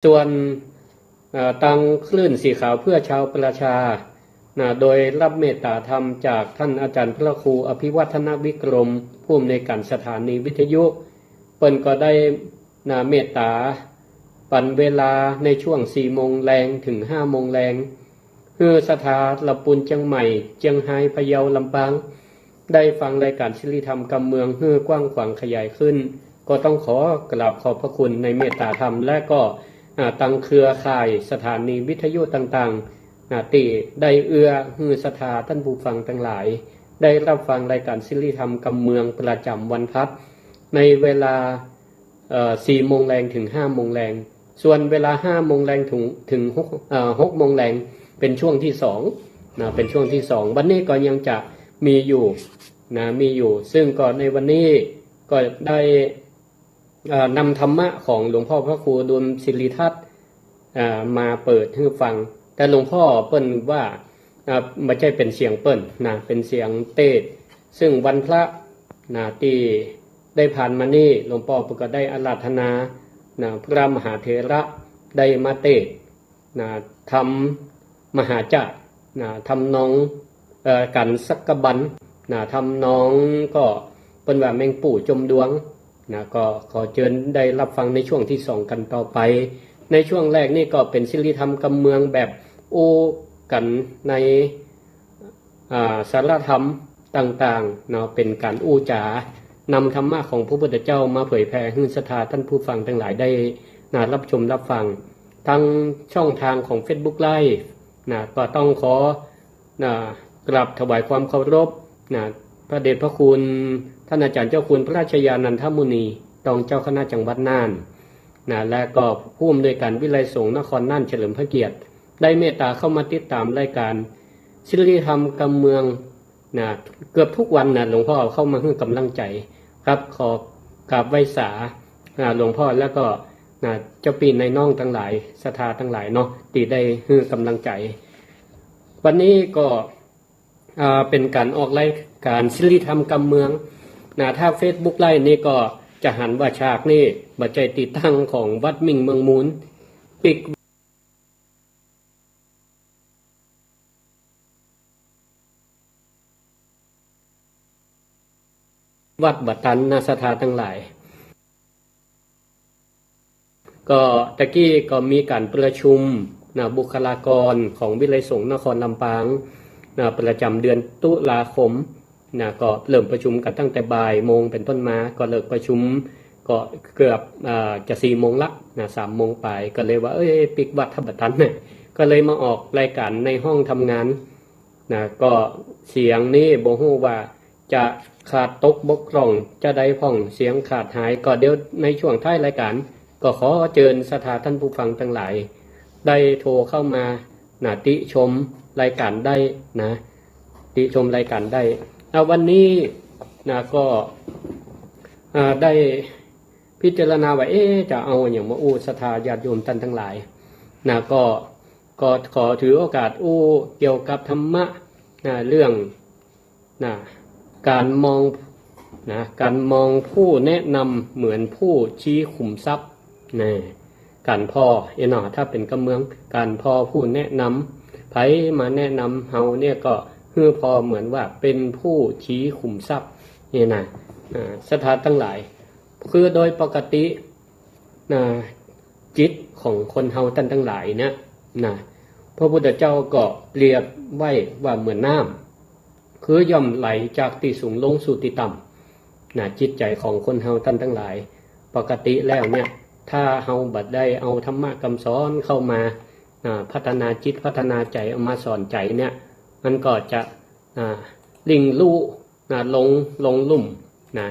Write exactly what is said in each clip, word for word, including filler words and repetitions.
ส่วน เอ่อ ตางคลื่นสีขาวเพื่อชาวประชา นะ โดยรับเมตตาธรรมจากท่านอาจารย์พระครูอภิวัฒนวิกรม ผู้อำนวยการสถานีวิทยุ เปิ้นก็ได้ นะ เมตตาปันเวลาในช่วงสี่โมงแลงเถิงห้าโมงแลง หื้อศรัทธาละปูนเจียงใหม่ เจียงฮาย พะเยา ลำปาง ได้ฟังรายการสิริธรรมกำเมืองหื้อกว้างขวางขยายขึ้น ก็ต้องขอกราบขอบพระคุณในเมตตาธรรม และก็ อ่า ตางเครือข่ายสถานีวิทยุต่างๆ นะ ตี้ได้เอื้อหื้อศรัทธาต้านผู้ฟังตังหลาย ได้รับฟังรายการสิริธรรมกำเมืองประจ๋ำวันพัด ในเวลา เอ่อ สี่โมงแลงเถิงห้าโมงแลง ส่วนเวลาห้าโมงแลงเถิง เถิงหก เอ่อ หกโมงแลง เป๋นช่วงตี้สอง นะ เป๋นช่วงตี้สอง วันนี้ก็ยังจะมีอยู่ นะ มีอยู่ ซึ่งก็ในวันนี้ก็ได้ เอ่อ นำธรรมะของหลวงพ่อพระครูอุดมศิริทัศน์ เอ่อ มาเปิดหื้อฟัง แต่หลวงพ่อเปิ้นว่า อ่า บ่ใจ้เป๋นเสียงเปิ้นนะ เป๋นเสียงเตสน์ ซึ่งวันพระนะ ตี้ได้ผ่านมานี้ หลวงป้อเปิ้นก็ได้อาราธนานะ พระมหาเถระได้มาเตสน์นะ ธรรมมหาจักรนะ ทำนอง เอ่อ กั๋นสักกะบันนะ ทำนองก็เปิ้นว่าแมงปู่จมดวงนะ ก็ขอเจิญได้รับฟังในช่วงตี้สองกั๋นต่อไป ในช่วงแรกนี่ก็เป๋นสิริธรรมกำเมืองแบบอู้กั๋นใน อ่า สาระธรรมต่างๆ เนาะ เป๋นก๋านอู้จ๋า นำธรรมะของพระพุทธเจ้ามาเผยแผ่หื้อศรัทธาต้านผู้ฟังตังหลายได้นะ รับชมรับฟัง ทางช่องทางของเฟซบุ๊กไลฟ์นะ ก็ต้องขอนะ กราบถวายความเคารพนะ พระเดชพระคุณท่านอาจารย์เจ้าคุณพระราชยานันทมุนี รองเจ้าคณะจังหวัดน่านนะ และก็ผู้อำนวยการวิทยาลัยสงฆ์นครน่านเฉลิมพระเกียรติ ได้เมตตาเข้ามาติดตามรายการสิริธรรมกำเมืองนะ เกือบทุกวันนะ หลวงพ่อเข้ามาหื้อกำลังใจ๋ครับ ขอกราบไหว้สานะ หลวงพ่อ แล้วก็นะ เจ้าปี้นายน้องตังหลาย ศรัทธาตังหลายเนาะ ตี้ได้หื้อกำลังใจ๋ วันนี้ก็ อ่า เป๋นก๋านออกรายการสิริธรรมกำเมืองนะ ถ้าเฟซบุ๊กไลฟ์นี่ก็จะหันว่าฉากนี่บ่ใจ้ตี้ตั้งของวัดมิ่งเมืองมูล ปิ๊กวัดบ่ตันนะ ศรัทธาตังหลาย ก็ตะกี้ก็มีก๋านประชุมนะ บุคลากรของวิทยาลัยสงฆ์นครลำปางนะ ประจ๋ำเดือนตุลาคมนะ ก็เริ่มประชุมกั๋นตั้งแต่บ่ายโมงเป๋นต้นมา ก็เลิกประชุมก็เกือบ อ่า จะสี่โมงละนะ สามโมงปลาย ก็เลยว่า เอ้ย ปิ๊กวัดบ่ตันนะ ก็เลยมาออกรายการในห้องทำงาน นะ ก็เสียงนี้บ่ฮู้ว่าจะขาดตกบกพร่องจาใดพ่อง เสียงขาดหาย ก็เดี๋ยวในช่วงท้ายรายการ ก็ขอเจิญศรัทธาท่านผู้ฟังตังหลาย ได้โทรเข้ามานะ ติชมรายการได้นะ ติชมรายการได้ อ่ะ วันนี้นะ ก็ อ่า ได้พิจารณาว่า เอ๊ะ จะเอาอะหยังมาอู้ศรัทธาญาติโยมต้านตังหลายนะ ก็ ก็ขอถือโอกาสอู้เกี่ยวกับธรรมะนะ เรื่องนะ ก๋านมองนะ ก๋านมองผู้แนะนำเหมือนผู้ชี้ขุมทรัพย์นะ ก๋านผ่อเนาะ ถ้าเป๋นกำเมือง ก๋านผ่อผู้แนะนำ ใผมาแนะนำเฮาเนี่ยก็หื้อผ่อเหมือนว่าเป๋นผู้ชี้ขุมทรัพย์นี่นะ อ่า ศรัทธาตังหลาย คือโดยปกติ นะ จิตของคนเฮาต้านตังหลายเนี่ยนะ พระพุทธเจ้าก็เปรียบไว้ว่าเหมือนน้ำ คือย่อมไหลจากตี้สูงลงสู่ตี้ต่ำนะ จิตใจ๋ของคนเฮาต้านตังหลาย ปกติแล้วเนี่ย ถ้าเฮาบ่ได้เอาธรรมะกำสอนเข้ามานะ พัฒนาจิตพัฒนาใจ๋ เอามาสอนใจ๋เนี่ย มันก็จะ อ่า ลิ่งลู่นะ ลง ลงลุ่มนะ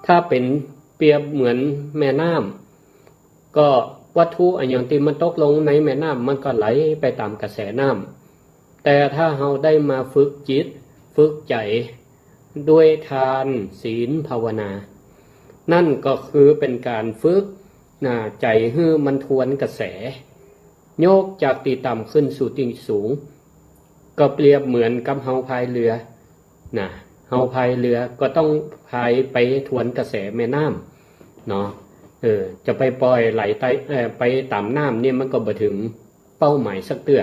ถ้าเป๋นเปรียบเหมือนแม่น้ำ ก็วัตถุอะหยังตี้มันตกลงในแม่น้ำ มันก็ไหลไปต๋ามกระแสน้ำ แต่ถ้าเฮาได้มาฝึกจิต ฝึกใจ๋ด้วยทาน ศีล ภาวนา นั่นก็คือเป๋นก๋านฝึกนะ ใจ๋หื้อมันทวนกระแส ยกจากตี้ต่ำขึ้นสู่ตี้สูง ก็เปรียบเหมือนกับเฮาพายเรือนะ เฮาพายเรือก็ต้องพายไปทวนกระแสแม่น้ำเนาะ เออ จะไปปล่อยไหลไป เอ่อ ไปต๋ามน้ำเนี่ยมันก็บ่เถิงเป้าหมายสักเตื้อ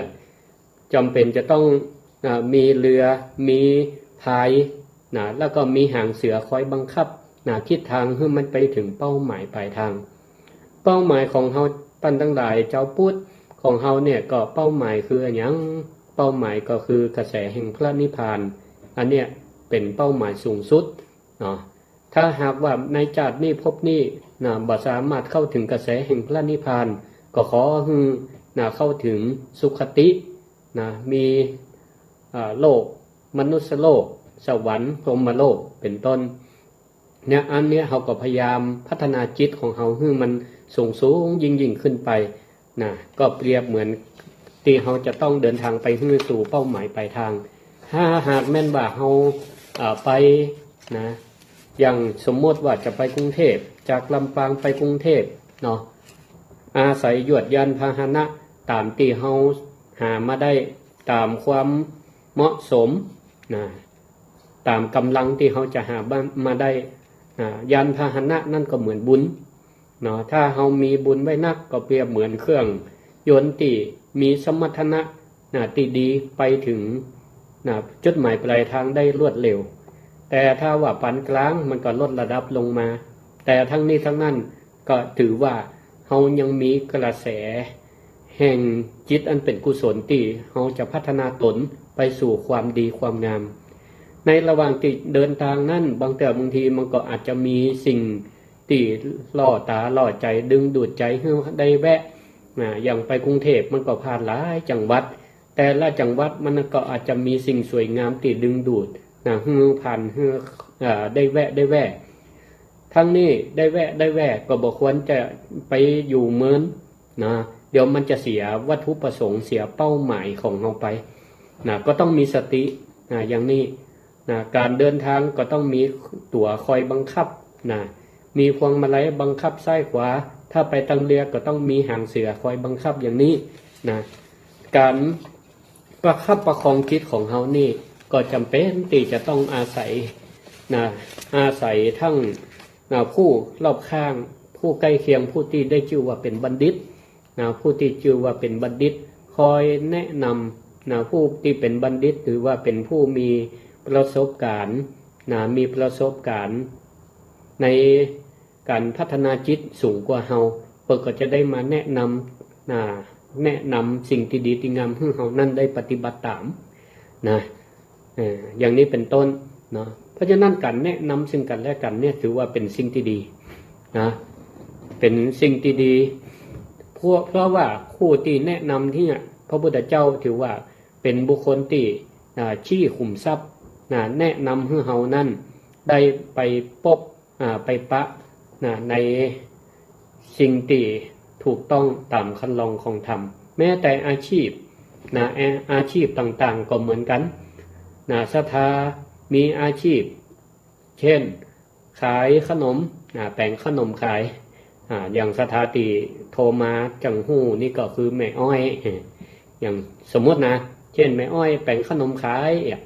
จ๋ำเป๋นจะต้อง อ่า มีเรือ มีพาย นะ แล้วก็มีหางเสือคอยบังคับ นะ ทิศทางหื้อมันไปเถิงเป้าหมายปลายทาง เป้าหมายของเฮาต้านตังหลายจาวพุทธของเฮาเนี่ยก็เป้าหมายคืออะหยัง เป้าหมายก็คือกระแสแห่งพระนิพพาน อันเนี้ยเป๋นเป้าหมายสูงสุดเนาะ ถ้าหากว่าในจาตินี้ภพนี้นะ บ่สามารถเข้าเถิงกระแสแห่งพระนิพพาน ก็ขอหื้อนะ เข้าเถิงสุคตินะ มี อ่า โลกมนุษย์โลก สวรรค์ พรหมโลก เป๋นต้น เนี่ย อันเนี้ยเฮาก็พยายามพัฒนาจิตของเฮาหื้อมันสูงๆ ยิ่งๆ ขึ้นไปนะ ก็เปรียบเหมือนตี้เฮาจะต้องเดินทางไปหื้อสู่เป้าหมายปลายทาง ถ้าหากแม่นว่าเฮา อ่า ไปนะ อย่างสมมติว่าจะไปกรุงเทพฯ จากลำปางไปกรุงเทพฯเนาะ อาศัยยวดยานพาหนะต๋ามตี้เฮาหามาได้ ต๋ามความเหมาะสมนะ ต๋ามก๋ำลังตี้เฮาจะหามาได้นะ ยานพาหนะนั้นก็เหมือนบุญเนาะ ถ้าเฮามีบุญไว้นัก ก็เปรียบเหมือนเครื่องยนต์ตี้มีสมรรถนะนะ ตี้ดี ไปเถิงนะ จุดหมายปลายทางได้รวดเร็ว แต่ถ้าว่าปานกลาง มันก็ลดระดับลงมา แต่ทั้งนี้ทั้งนั้นก็ถือว่าเฮายังมีกระแสแห่งจิตอันเป๋นกุศลตี้เฮาจะพัฒนาตนไปสู่ความดีความงาม ในระหว่างตี้เดินตางนั้น บางเตื้อบางทีมันก็อาจจะมีสิ่งตี้ล่อต๋าล่อใจ๋ ดึงดูดใจ๋หื้อได้แวะนะ อย่างไปกรุงเทพฯ มันก็ผ่านหลายจังหวัด แต่ละจังหวัดมันก็อาจจะมีสิ่งสวยงามตี้ดึงดูดนะ หื้อผ่าน หื้อ เอ่อ ได้แวะ ได้แวะ ทั้งนี้ได้แวะ ได้แวะ ก็บ่ควรจะไปอยู่เมินนะ เดี๋ยวมันจะเสียวัตถุประสงค์ เสียเป้าหมายของเฮาไปนะ ก็ต้องมีสตินะ อย่างนี้นะ ก๋านเดินตางก็ต้องมีตั๋วคอยบังคับนะ มีพวงมาลัยบังคับซ้ายขวา ถ้าไปตางเรือก็ต้องมีหางเสือคอยบังคับอย่างนี้นะ ก๋านประคับประคองจิตของเฮานี่ก็จ๋ำเป๋นตี้จะต้องอาศัยนะ อาศัยตึงนะ ผู้รอบข้าง ผู้ใก้เคียง ผู้ตี้ได้จื้อว่าเป๋นบัณฑิตนะ ผู้ตี้จื้อว่าเป๋นบัณฑิต คอยแนะนำนะ ผู้ตี้เป๋นบัณฑิต ถือว่าเป๋นผู้มีประสบก๋ารณ์นะ มีประสบก๋ารณ์ใน ก๋านพัฒนาจิตสูงกว่าเฮา เปิ้นก็จะได้มาแนะนำ นะ แนะนำสิ่งตี้ดีตี้งามหื้อเฮานั้นได้ปฏิบัติต๋าม นะ เอ่อ อย่างนี้เป๋นต้น เนาะ เพราะฉะนั้นก๋านแนะนำซึ่งกั๋นและกั๋นเนี่ยถือว่าเป๋นสิ่งตี้ดี นะ เป๋นสิ่งตี้ดี เพราะ เพราะว่าผู้ตี้แนะนำเนี่ย พระพุทธเจ้าถือว่าเป๋นบุคคลตี้ อ่า ชี้ขุมทรัพย์ นะ แนะนำหื้อเฮานั้นได้ไปปบ อ่า ไปปะ นะ ในสิ่งตี้ถูกต้องต๋ามคันลองของธรรม แม้แต่อาชีพ นะ แอ- อาชีพต่างๆ ก็เหมือนกั๋น นะ ศรัทธามีอาชีพ เช่น ขายขนม นะ แป๋งขนมขาย อ่า อย่างศรัทธาตี้โทรมาจั่งฮู้นี่ก็คือแม่อ้อย อย่างสมมุตินะ เช่น แม่อ้อยแป๋งขนมขาย อ่ะ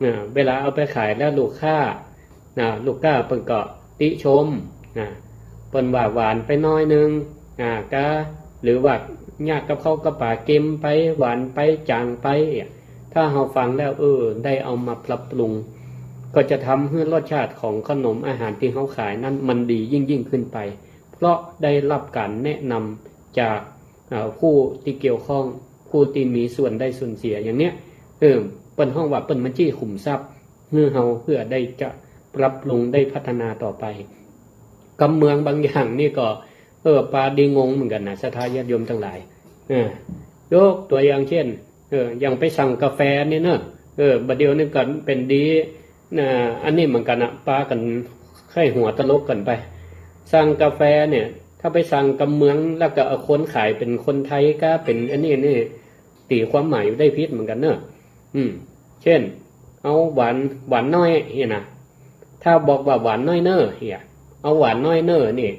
อ่า เวลาเอาไปขายแล้วลูกค้า นะ ลูกค้าเปิ้นก็ติชม นะ เปิ้นว่าหวานไปหน้อยนึ่ง อ่า กา หรือว่าเยียะกับข้าวกับป๋าเก็มไป หวานไป จ๋างไป อ่ะ ถ้าเฮาฟังแล้ว เออ ได้เอามาปรับปรุง ก็จะทำหื้อรสชาติของขนมอาหารตี้เฮาขายนั้นมันดียิ่งๆ ขึ้นไป เพราะได้รับก๋านแนะนำจาก เอ่อ ผู้ตี้เกี่ยวข้อง ผู้ตี้มีส่วนได้ส่วนเสียอย่างเนี้ย เออ เปิ้นฮ้องว่าเปิ้นมาจี้ขุมทรัพย์ หื้อเฮาเปื้อได้จะปรับปรุงได้พัฒนาต่อไป กำเมืองบางอย่างนี่ก็ เออ ปาดีงงเหมือนกั๋นนะ ศรัทธาญาติโยมตังหลาย เออ ยกตั๋วอย่างเช่น เออ อย่างไปสั่งกาแฟนี่เนาะ เออ บ่าเดี่ยวนี้ก็เป๋นดี นะ อันนี้เหมือนกั๋นนะ ปากั๋นใค่หัวตลกกั๋นไป สั่งกาแฟเนี่ย ถ้าไปสั่งกำเมืองแล้วก็เอาคนขายเป๋นคนไทยกาเป๋นอันนี้นี่ ตี๋ความหมายอยู่ได้ผิดเหมือนกั๋นเนาะ อืม เช่น เอาหวาน หวานน้อยเนี่ยนะ ถ้าบอกว่าหวานน้อยเน่อเนี่ย เอาหวานน้อยเน่อนี่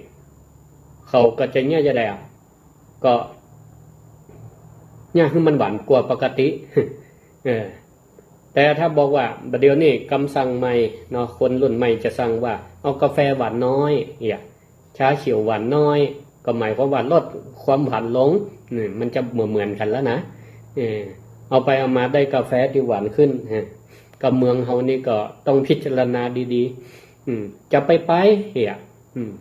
เขาก็จะเยียะจะใดอ่ะ ก็เยียะหื้อมันหวานกว่าปกติ เออ แต่ถ้าบอกว่า บ่าเดี่ยวนี้กำสั่งใหม่เนาะ คนรุ่นใหม่จะสั่งว่า เอากาแฟหวานน้อย เนี่ย ชาเขียวหวานน้อย ก็หมายความว่าลดความหวานลง นี่มันจะเหมือนๆ กั๋นแล้วนะ เออ เอาไปเอามาได้กาแฟตี้หวานขึ้น ฮะ ก็เมืองเฮานี่ก็ต้องพิจารณาดีๆ อืม จะไปไปเหีย อืม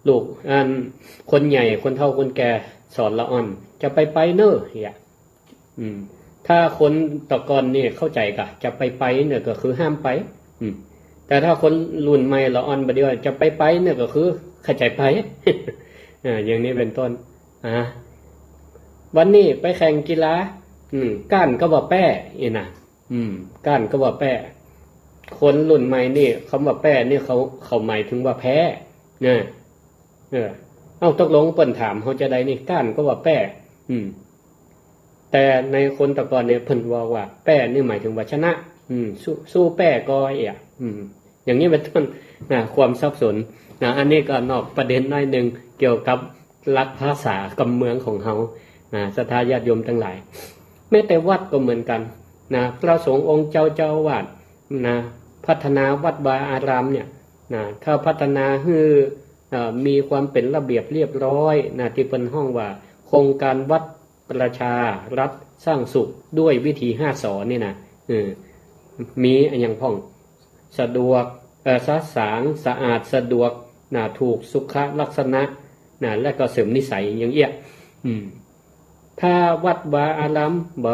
ลูก อัน คนใหญ่ คนเฒ่า คนแก่ สอนละอ่อน จะไปไปเน่อเหีย อืม ถ้าคนตะก่อนนี่เข้าใจ๋ก่ะ จะไปไปเนี่ยก็คือห้ามไป อืม แต่ถ้าคนรุ่นใหม่ละอ่อนบ่าเดี่ยว จะไปไปเนี่ยก็คือเข้าใจ๋ไป อ่า อย่างนี้เป็นต้น อ่า วันนี้ไปแข่งกีฬา อืม ก้านก็บ่าแป้ อี้นะ อืม ก้านก็บ่าแป้ คนรุ่นใหม่นี่ กำว่าแป้นี่เขา เขาหมายถึงว่าแพ้ นะ เออ เอ้า ตกลงเปิ้นถามเฮาจาใดนี่ ก้านก็บ่าแป้ อืม แต่ในคนตะก่อนเนี่ยเปิ้นว่า ว่าแป้นี่หมายถึงว่าชนะ อืม สู้ สู้แป้ก่อเอี้ย อืม อย่างนี้เป็นต้น นะ ความสับสน นะ อันนี้ก็นอกประเด็นหน้อยนึ่ง เกี่ยวกับหลักภาษากับเมืองของเฮา นะ ศรัทธาญาติโยมตังหลาย แม้แต่วัดก็เหมือนกั๋น นะ พระสงฆ์องค์เจ้า เจ้าอาวาส นะ พัฒนาวัดวาอารามเนี่ย นะ ถ้าพัฒนาหื้อ เอ่อ มีความเป๋นระเบียบเรียบร้อย นะ ตี้เปิ้นฮ้องว่าโครงการวัดประชารัฐสร้างสุขด้วยวิธีห้าสอนี่นะ เออ มีอะหยังพ่อง สะดวก เอ่อ สะสาง สะอาด สะดวก นะ ถูกสุขลักษณะ นะ และก็เสริมนิสัยอย่างเอี้ย อืม ถ้าวัดวาอารามบ่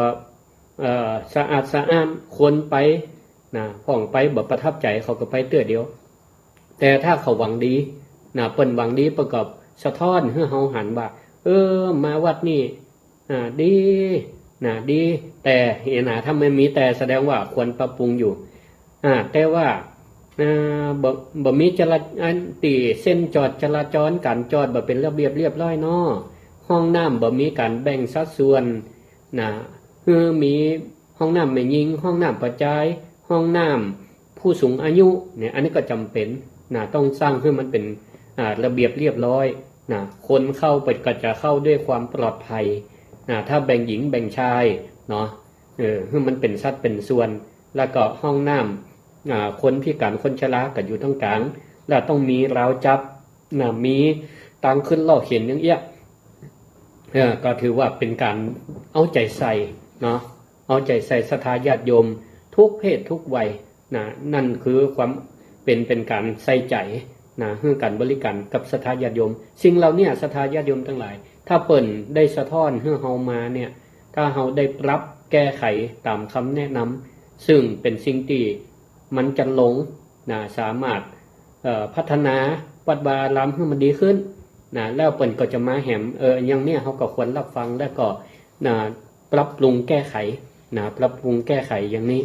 เอ่อ สะอาดสะอ้าน คนไป นะ พ่องไปบ่ประทับใจ๋ เขาก็ไปเตื้อเดียว แต่ถ้าเขาหวังดี นะ เปิ้นหวังดี เปิ้นก็สะท้อนหื้อเฮาหันว่า เออ มาวัดนี่ อ่า ดี นะ ดี แต่ เหียนะ ถ้ามันมีแต่ แสดงว่าควรปรับปรุงอยู่ อ่า แต่ว่า อ่า บ่ บ่มีจรา อันตี้เส้นจอดจราจร ก๋านจอดบ่เป๋นระเบียบเรียบร้อยเนาะ ห้องน้ำบ่มีก๋านแบ่งสัดส่วน นะ หื้อมีห้องน้ำแม่ญิง ห้องน้ำป้อจาย ห้องน้ำผู้สูงอายุเนี่ย อันนี้ก็จ๋ำเป๋น นะ ต้องสร้างหื้อมันเป๋น อ่า ระเบียบเรียบร้อย นะ คนเข้าไปก็จะเข้าด้วยความปลอดภัย นะ ถ้าแบ่งหญิงแบ่งชายเนาะ เออ หื้อมันเป๋นสัดเป๋นส่วน แล้วก็ห้องน้ำ อ่า คนพิก๋านคนชราก็อยู่ตรงก๋าง แล้วต้องมีราวจับ นะ มีตางขึ้นลอกเข็นอย่างเอี้ย เออ ก็ถือว่าเป๋นก๋านเอาใจ๋ใส่เนาะ เอาใจ๋ใส่ศรัทธาญาติโยมทุกเพศทุกวัย นะ นั่นคือความเป๋น เป๋นก๋านใส่ใจ๋ นะ หื้อก๋านบริก๋านกับศรัทธาญาติโยม สิ่งเหล่านี้ศรัทธาญาติโยมตังหลาย ถ้าเปิ้นได้สะท้อนหื้อเฮามาเนี่ย ถ้าเฮาได้ปรับแก้ไขต๋ามกำแนะนำ ซึ่งเป๋นสิ่งตี้มันจะลง นะ สามารถ เอ่อ พัฒนาวัดวาอารามหื้อมันดีขึ้น นะ แล้วเปิ้นก็จะมาแหม เออ อย่างเนี้ยเฮาก็ควรรับฟัง แล้วก็ นะ ปรับปรุงแก้ไข นะ ปรับปรุงแก้ไขอย่างนี้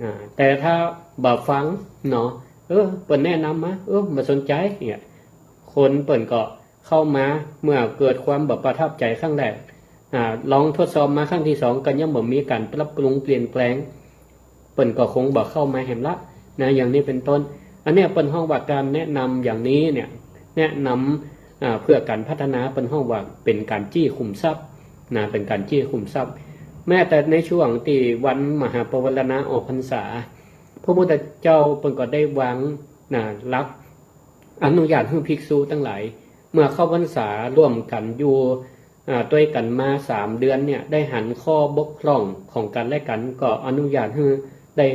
นะ แต่ถ้าบ่ฟังเนาะ เออ เปิ้นแนะนำมา เออ บ่สนใจ๋เนี่ย คนเปิ้นก็เข้ามา เมื่อเกิดความบ่ประทับใจ๋ครั้งแรก อ่า ลองทดสอบมาครั้งตี้สอง ก็ยังบ่มีก๋านปรับปรุงเปลี่ยนแปลง เปิ้นก็คงบ่เข้ามาแหมละ นะ อย่างนี้เป๋นต้น อันเนี้ยเปิ้นฮ้องว่าก๋านแนะนำอย่างนี้เนี่ย แนะนำ อ่า เพื่อก๋านพัฒนา เปิ้นฮ้องว่าเป๋นก๋านจี้ขุมทรัพย์ นะ เป๋นก๋านจี้ขุมทรัพย์ แม้แต่ในช่วงตี้วันมหาปวารณาออกพรรษา พระพุทธเจ้าเปิ้นก็ได้วาง นะ หลักอนุญาตหื้อภิกษุตังหลาย เมื่อเข้าพรรษาร่วมกั๋นอยู่ อ่า ตวยกั๋นมาสามเดือนเนี่ย ได้หันข้อบกพร่องของกั๋นและกั๋น ก็อนุญาตหื้อได้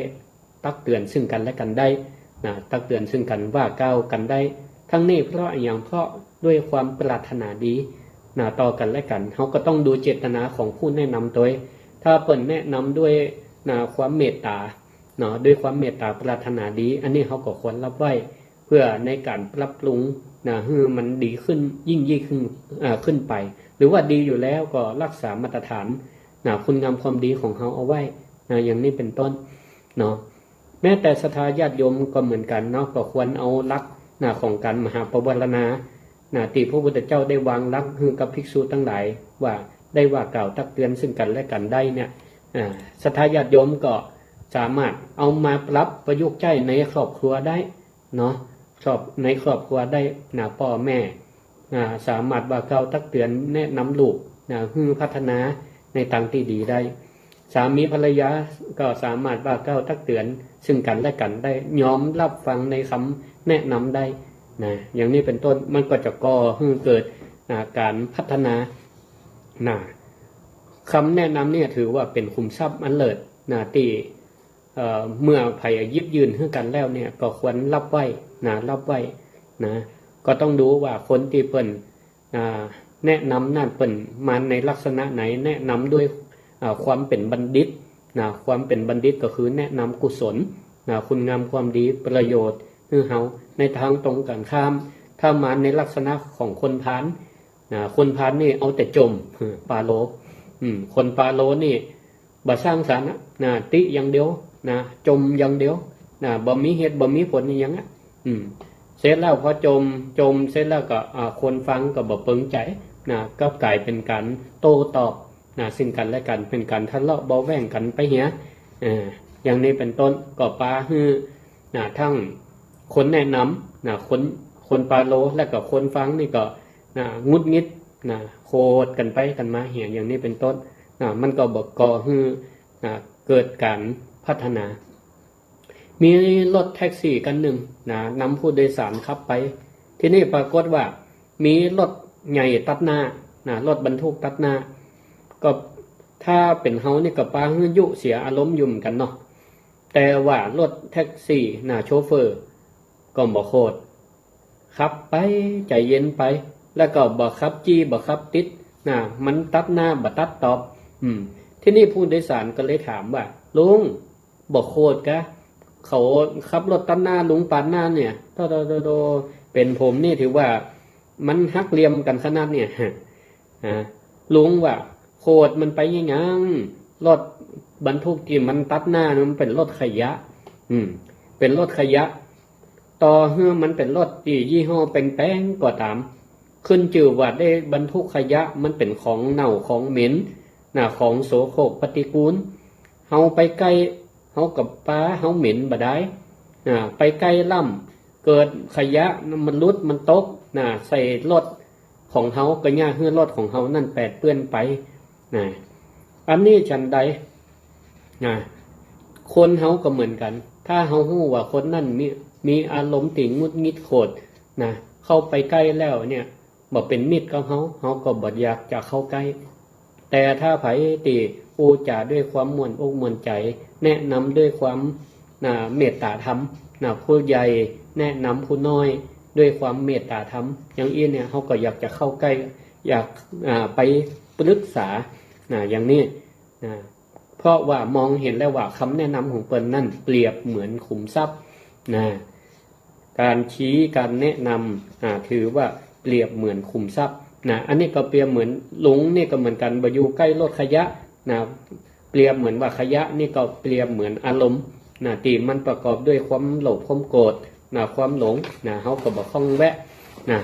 ตักเตือนซึ่งกั๋นและกั๋นได้ นะ ตักเตือนซึ่งกั๋น ว่ากล่าวกั๋นได้ ทั้งนี้เพราะอะหยัง เพราะด้วยความปรารถนาดี นะ ต่อกั๋นและกั๋น เฮาก็ต้องดูเจตนาของผู้แนะนำตวย ถ้าเปิ้นแนะนำด้วย นะ ความเมตต๋า เนาะ ด้วยความเมตต๋าปรารถนาดี อันนี้เฮาก็ควรฮับไว้ เพื่อในก๋านปรับปรุง นะ หื้อมันดีขึ้น ยิ่งๆ ขึ้น อ่า ขึ้นไป หรือว่าดีอยู่แล้วก็รักษามาตรฐาน นะ คุณงามความดีของเฮาเอาไว้ นะ อย่างนี้เป๋นต้น เนาะ แม้แต่ศรัทธาญาติโยมก็เหมือนกั๋นเนาะ ก็ควรเอาหลัก นะ ของก๋านมหาปวารณา นะ ตี้พระพุทธเจ้าได้วางหลักหื้อกับภิกษุตังหลาย ว่าได้ว่ากล่าวตักเตือนซึ่งกั๋นและกั๋นได้เนี่ย อ่า ศรัทธาญาติโยมก็สามารถเอามาปรับประยุกต์ใจ๊ในครอบครัวได้ เนาะ ครอบ ในครอบครัวได้ นะ ป้อแม่ อ่า สามารถว่ากล่าวตักเตือนแนะนำลูก นะ หื้อพัฒนาในตางตี้ดีได้ สามีภรรยาก็สามารถว่ากล่าวตักเตือนซึ่งกั๋นและกั๋นได้ ยอมฮับฟังในกำแนะนำได้ นะ อย่างนี้เป๋นต้น มันก็จะก่อหื้อเกิด อ่า ก๋านพัฒนา นะ กำแนะนำเนี่ยถือว่าเป๋นขุมทรัพย์อันเลิศ นะ ตี้ เอ่อ เมื่อใผหยิบยื่นหื้อกั๋นแล้วเนี่ย ก็ควรฮับไว้ นะ ฮับไว้ นะ ก็ต้องดูว่าคนตี้เปิ้น อ่า แนะนำนั้นเปิ้นมาในลักษณะไหน แนะนำด้วย อ่า ความเป๋นบัณฑิต นะ ความเป๋นบัณฑิตก็คือแนะนำกุศล นะ คุณงามความดี ประโยชน์หื้อเฮา ในตางต๋รงกั๋นข้าม ถ้ามาในลักษณะของคนพาล นะ คนพาลนี่เอาแต่จ่ม ปาโล อืม คนปาโลนี่ บ่สร้างสรรค์นะ นะ ติอย่างเดียว นะ จ่มอย่างเดียว นะ บ่มีเหตุบ่มีผลอะหยังอะ อืม เสร็จแล้วพอจ่ม จ่มเสร็จแล้วก็ อ่า คนฟังก็บ่เปิงใจ๋ นะ ก็ก๋ายเป๋นก๋านโต้ตอบ นะ ซึ่งกั๋นและกั๋น เป๋นก๋านทะเลาะเบาะแว้งกั๋นไปเหีย เอ่อ อย่างนี้เป๋นต้น ก็ปาหื้อ นะ ตึงคนแนะนำ นะ คน คนปาโล และก็คนฟังนี่ก็ นะ หงุดหงิด นะ โขดกั๋นไปกั๋นมาเหีย อย่างนี้เป๋นต้น นะ มันก็บ่ก่อหื้อ นะ เกิดก๋านพัฒนา มีรถแท็กซี่คันนึ่ง นะ นำผู้โดยสารขับไป ทีนี้ปรากฏว่ามีรถใหญ่ตัดหน้า นะ รถบรรทุกตัดหน้า ก็ถ้าเป๋นเฮานี่ก็ปาหื้อยุเสียอารมณ์อยู่เหมือนกั๋นเนาะ แต่ว่ารถแท็กซี่ นะ โชเฟอร์ก็บ่โขด ขับไปใจ๋เย็นไป แล้วก็บ่ขับจี้บ่ขับติด นะ มันตัดหน้าบ่ตัดตอบ อืม ทีนี้ผู้โดยสารก็เลยถามว่า ลุง บ่โขดกา เขาขับรถตัดหน้าลุงปาดหน้าเนี่ย โธ่ โธ่ โธ่ โธ่ เป๋นผมนี่ถือว่ามันหักเหลี่ยมกั๋นขนาดเนี่ย อ่า ลุงว่า โขดมันไปหยัง รถบรรทุกตี้มันตัดหน้านั้นมันเป๋นรถขยะ อืม เป๋นรถขยะ ต่อหื้อมันเป๋นรถตี้ยี่ห้อแปงๆ ก็ต๋าม ขึ้นจื้อว่าได้บรรทุกขยะ มันเป๋นของเน่าของเหม็น นะ ของโสโครกปฏิกูล เฮาไปใก้ เฮาก็ปา เฮาเหม็นบ่ได้ นะ ไปใก้ล้ำ เกิดขยะมันหลุดมันตก นะ ใส่รถของเฮา ก็เยียะหื้อรถของเฮานั้นแปดเปื้อนไป นะ อันนี้ฉันใด นะ คนเฮาก็เหมือนกั๋น ถ้าเฮาฮู้ว่าคนนั้นมี มีอารมณ์ตี้หงุดหงิดโขด นะ เข้าไปใก้แล้วเนี่ย บ่เป๋นมิตรกับเฮา เฮาก็บ่อยากจะเข้าใก้ แต่ถ้าใผตี้อู้จ๋าด้วยความม่วนอกม่วนใจ๋ แนะนำด้วยความ นะ เมตต๋าธรรม นะ ผู้ใหญ่แนะนำผู้น้อยด้วยความเมตต๋าธรรม อย่างอี้เนี่ย เฮาก็อยากจะเข้าใก้ อยาก อ่า ไปปรึกษา นะ อย่างนี้ นะ เพราะว่ามองหันแล้วว่ากำแนะนำของเปิ้นนั้นเปรียบเหมือนขุมทรัพย์ นะ ก๋านชี้ ก๋านแนะนำ อ่า ถือว่าเปรียบเหมือนขุมทรัพย์ นะ อันนี้ก็เปรียบเหมือนลุงนี่ก็เหมือนกั๋น บ่อยู่ใก้รถขยะ นะ เปรียบเหมือนว่าขยะนี่ก็เปรียบเหมือนอารมณ์ นะ ตี้มันประกอบด้วยความโลภ ความโกรธ นะ ความหลง นะ เฮาก็บ่คล่องแวะ นะ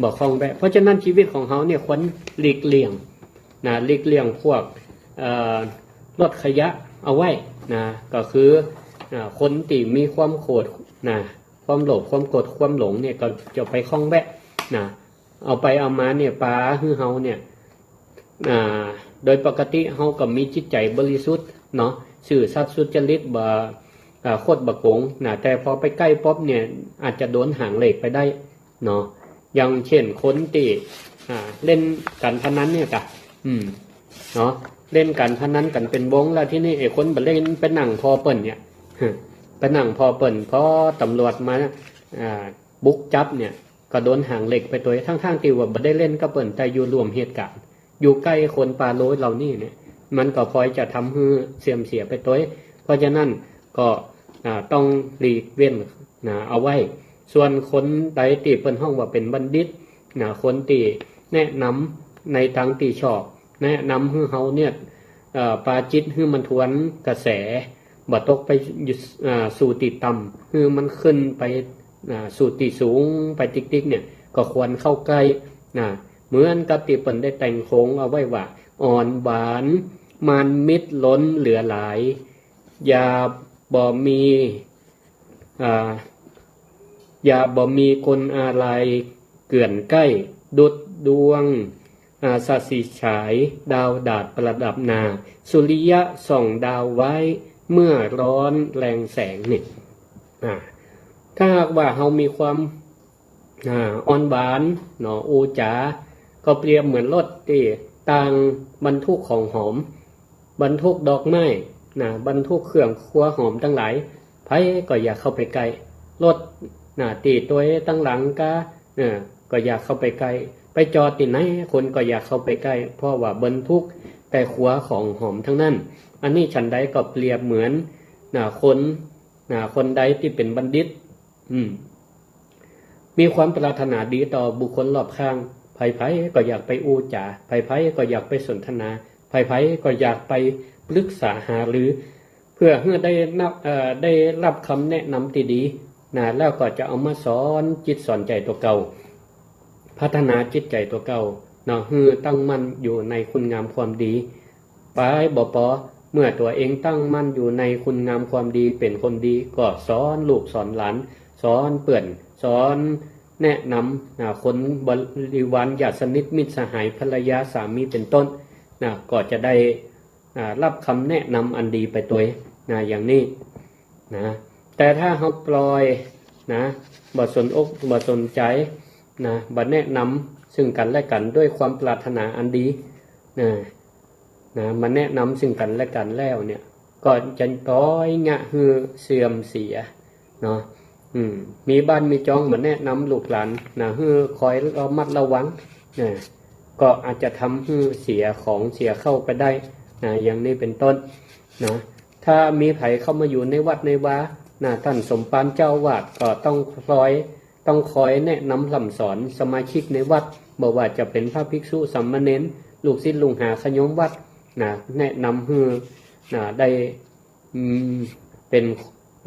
บ่คล่องแวะ เพราะฉะนั้นชีวิตของเฮาเนี่ยควรหลีกเลี่ยง นะ หลีกเลี่ยงพวก เอ่อ รถขยะเอาไว้ นะ ก็คือ อ่า คนตี้มีความโขด นะ ความโลภ ความโกรธ ความหลงเนี่ย ก็จะไปคล่องแวะ นะ เอาไปเอามาเนี่ย ปาหื้อเฮาเนี่ย อ่า โดยปกติเฮาก็มีจิตใจ๋บริสุทธิ์เนาะ ซื่อสัตย์สุจริต บ่ อ่า คดบ่โก๋ง นะ แต่พอไปใก้ปั๊บเนี่ย อาจจะโดนหางเหล็กไปได้ เนาะ อย่างเช่นคนตี้ อ่า เล่นก๋านพนันเนี่ยกา อืม เนาะ เล่นก๋านพนันกั๋นเป๋นวง แล้วทีนี้ไอ้คนบ่เล่นไปนั่งผ่อเปิ้นเนี่ย ไปนั่งผ่อเปิ้น พอตำรวจมา อ่า บุกจับเนี่ย ก็โดนหางเหล็กไปตวย ทั้งๆ ตี้ว่าบ่ได้เล่นกับเปิ้น แต่อยู่ร่วมเหตุก๋ารณ์ อยู่ใก้คนปาโลเหล่านี้เนี่ย มันก็พลอยจะทำหื้อเสื่อมเสียไปตวย เพราะฉะนั้นก็ อ่า ต้องหลีกเว้น นะ เอาไว้ ส่วนคนใดตี้เปิ้นฮ้องว่าเป๋นบัณฑิต นะ คนตี้แนะนำในตางตี้ชอบ แนะนำหื้อเฮาเนี่ย เอ่อ ปาจิตหื้อมันทวนกระแส บ่ตกไปอยู่ อ่า สู่ตี้ต่ำ หื้อมันขึ้นไป อ่า สู่ตี้สูงไปติ๊กๆ เนี่ย ก็ควรเข้าใก้ นะ เหมือนกับตี้เปิ้นได้แต่งโขงเอาไว้ว่า อ่อนหวาน มานมิตรล้นเหลือหลาย อย่าบ่มี อ่า อย่าบ่มีคนอาลัยเกื่อนใก้ ดุจดวง อ่า สาสิฉาย ดาวดาษประดับนา สุริยะส่องดาวไว้ เมื่อร้อนแรงแสง นี่ อ่า ถ้าหากว่าเฮามีความ อ่า อ่อนหวานเนาะ อู้จ๋า ก็เปรียบเหมือนรถตี้ต่างบรรทุกของหอม บรรทุกดอกไม้นะ บรรทุกเครื่องครัวหอมตังหลาย ใผก็อยากเข้าไปใก้ รถนะ ตี้ตวยตังหลังกา เออ ก็อยากเข้าไปใก้ ไปจอดตี้ไหนคนก็อยากเข้าไปใก้ เพราะว่าบรรทุกแต่ครัวของหอมทั้งนั้น อันนี้ฉันใดก็เปรียบเหมือนนะ คนนะ คนใดตี้เป๋นบัณฑิต อืม มีความปรารถนาดีต่อบุคคลรอบข้าง ใผๆก็อยากไปอู้จ๋า ใผๆก็อยากไปสนทนา ใผๆก็อยากไปปรึกษาหารือ เพื่อหื้อได้นับ เอ่อ ได้ฮับกำแนะนำตี้ดีนะ แล้วก็จะเอามาสอนจิตสอนใจ๋ตั๋วเก่า พัฒนาจิตใจ๋ตั๋วเก่าเนาะ หื้อตั้งมั่นอยู่ในคุณงามความดี ไปบ่ปอ เมื่อตั๋วเองตั้งมั่นอยู่ในคุณงามความดี เป๋นคนดี ก็สอนลูกสอนหลาน สอนเปื้อน สอนแนะนำนะ คนบริวารญาติสนิทมิตรสหาย ภรรยาสามีเป๋นต้นนะ ก็จะได้ อ่า ฮับกำแนะนำอันดีไปตวยนะ อย่างนี้นะ แต่ถ้าเฮาปล่อยนะ บ่สนอกบ่สนใจ๋นะ บ่แนะนำซึ่งกั๋นและกั๋นด้วยความปรารถนาอันดีนะ นะ มาแนะนำซึ่งกั๋นและกั๋นแล้วเนี่ย ก็จะปล่อยเยียะหื้อเสื่อมเสียเนาะ อืม มีบ้านมีจองมาแนะนำลูกหลานนะ หื้อคอยระมัดระวังนะ ก็อาจจะทำหื้อเสียของเสียเข้าไปได้นะ อย่างนี้เป๋นต้นนะ ถ้ามีใผเข้ามาอยู่ในวัดในวานะ ต้านสมภารเจ้าอาวาสก็ต้องคอย ต้องคอยแนะนำพร่ำสอนสมาชิกในวัด บ่ว่าจะเป๋นพระภิกษุสามเณร ลูกศิษย์ลูกหาญาติโยมวัดนะ แนะนำหื้อนะ ได้ อืม เป๋น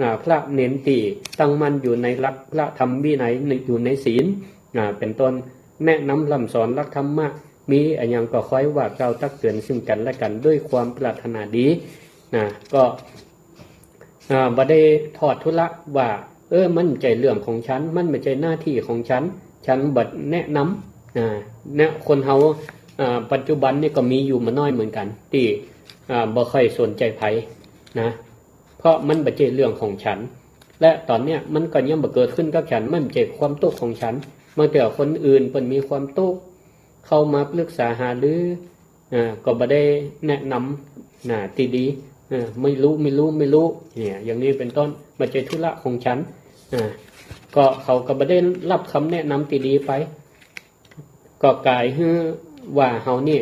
อ่า พระเณรตี้ตั้งมั่นอยู่ในหลักพระธรรมวินัย อยู่ในศีล อ่า เป๋นต้น แนะนำพร่ำสอนหลักธรรมะ มีอะหยังก็คอยว่ากล่าวตักเตือนซึ่งกั๋นและกั๋นด้วยความปรารถนาดีนะ ก็ อ่า บ่ได้ถอดธุระว่า เออ มันบ่ใจ้เรื่องของฉัน มันบ่ใจ้หน้าตี้ของฉัน ฉันบ่แนะนำ อ่า เนี่ย คนเฮา อ่า ปัจจุบันนี่ก็มีอยู่บ่น้อยเหมือนกั๋น ตี้ อ่า บ่ค่อยสนใจ๋ใผนะ เพราะมันบ่ใจ้เรื่องของฉัน และต๋อนเนี้ยมันก็ยังบ่เกิดขึ้นกับฉัน มันบ่ใจ้ความตุ๊กข์ของฉัน บางเตื้อคนอื่นเปิ้นมีความตุ๊กข์ เข้ามาปรึกษาหารือ อ่า ก็บ่ได้แนะนำนะ ตี้ดี อ่า ไม่รู้ ไม่รู้ ไม่รู้ เนี่ย อย่างนี้เป๋นต้น บ่ใจ้ธุระของฉัน อ่า ก็เขาก็บ่ได้ฮับกำแนะนำตี้ดีไป ก็ก๋ายหื้อว่าเฮานี่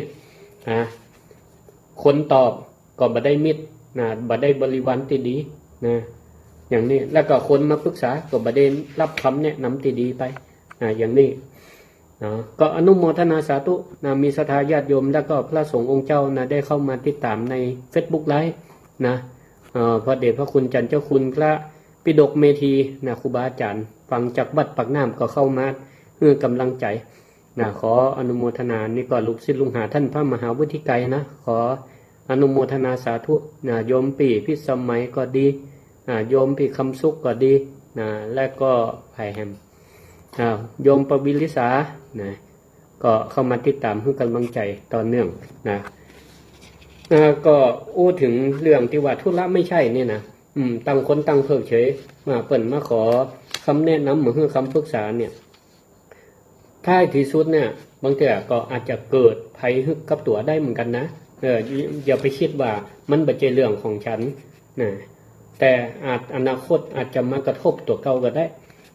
อ่า คนตอบก็บ่ได้มิตรนะ บ่ได้บริวารตี้ดีนะ อย่างนี้ แล้วก็คนมาปรึกษาก็บ่ได้ฮับกำแนะนำตี้ดีไปนะ อย่างนี้ เนาะ ก็อนุโมทนาสาธุนะ มีศรัทธาญาติโยม แล้วก็พระสงฆ์องค์เจ้านะ ได้เข้ามาติดต๋ามในเฟซบุ๊กไลฟ์นะ เอ่อ พระเดชพระคุณจันเจ้าคุณพระปิฎกเมธีนะ ครูบาอาจ๋ารย์ ฟังจากวัดปากน้ำก็เข้ามาหื้อกำลังใจ๋นะ ขออนุโมทนา นี่ก็ลูกศิษย์ลูกหาต้านพระมหาวุฒิไกรนะ ขออนุโมทนาสาธุนะ โยมปี้พิสมัยก็ดี อ่า โยมปี้คำสุขก็ดีนะ และก็ไผแหม อ่า โยมปวิลิสานะ ก็เข้ามาติดต๋ามหื้อกำลังใจ๋ต่อเนื่องนะ อ่า ก็อู้เถิงเรื่องตี้ว่าธุระไม่ใช่นี่นะ อืม ต่างคนต่างเพิกเฉย มาเปิ้นมาขอกำแนะนำ มาหื้อกำปรึกษาเนี่ย ท้ายตี้สุดเนี่ย บางเตื้อก็อาจจะเกิดภัยหื้อกับตั๋วได้เหมือนกั๋นนะ เออ อย่าไปกึ๊ดว่ามันบ่ใจ้เรื่องของฉันนะ แต่อาจ อนาคตอาจจะมากระทบตั๋วเก่าก็ได้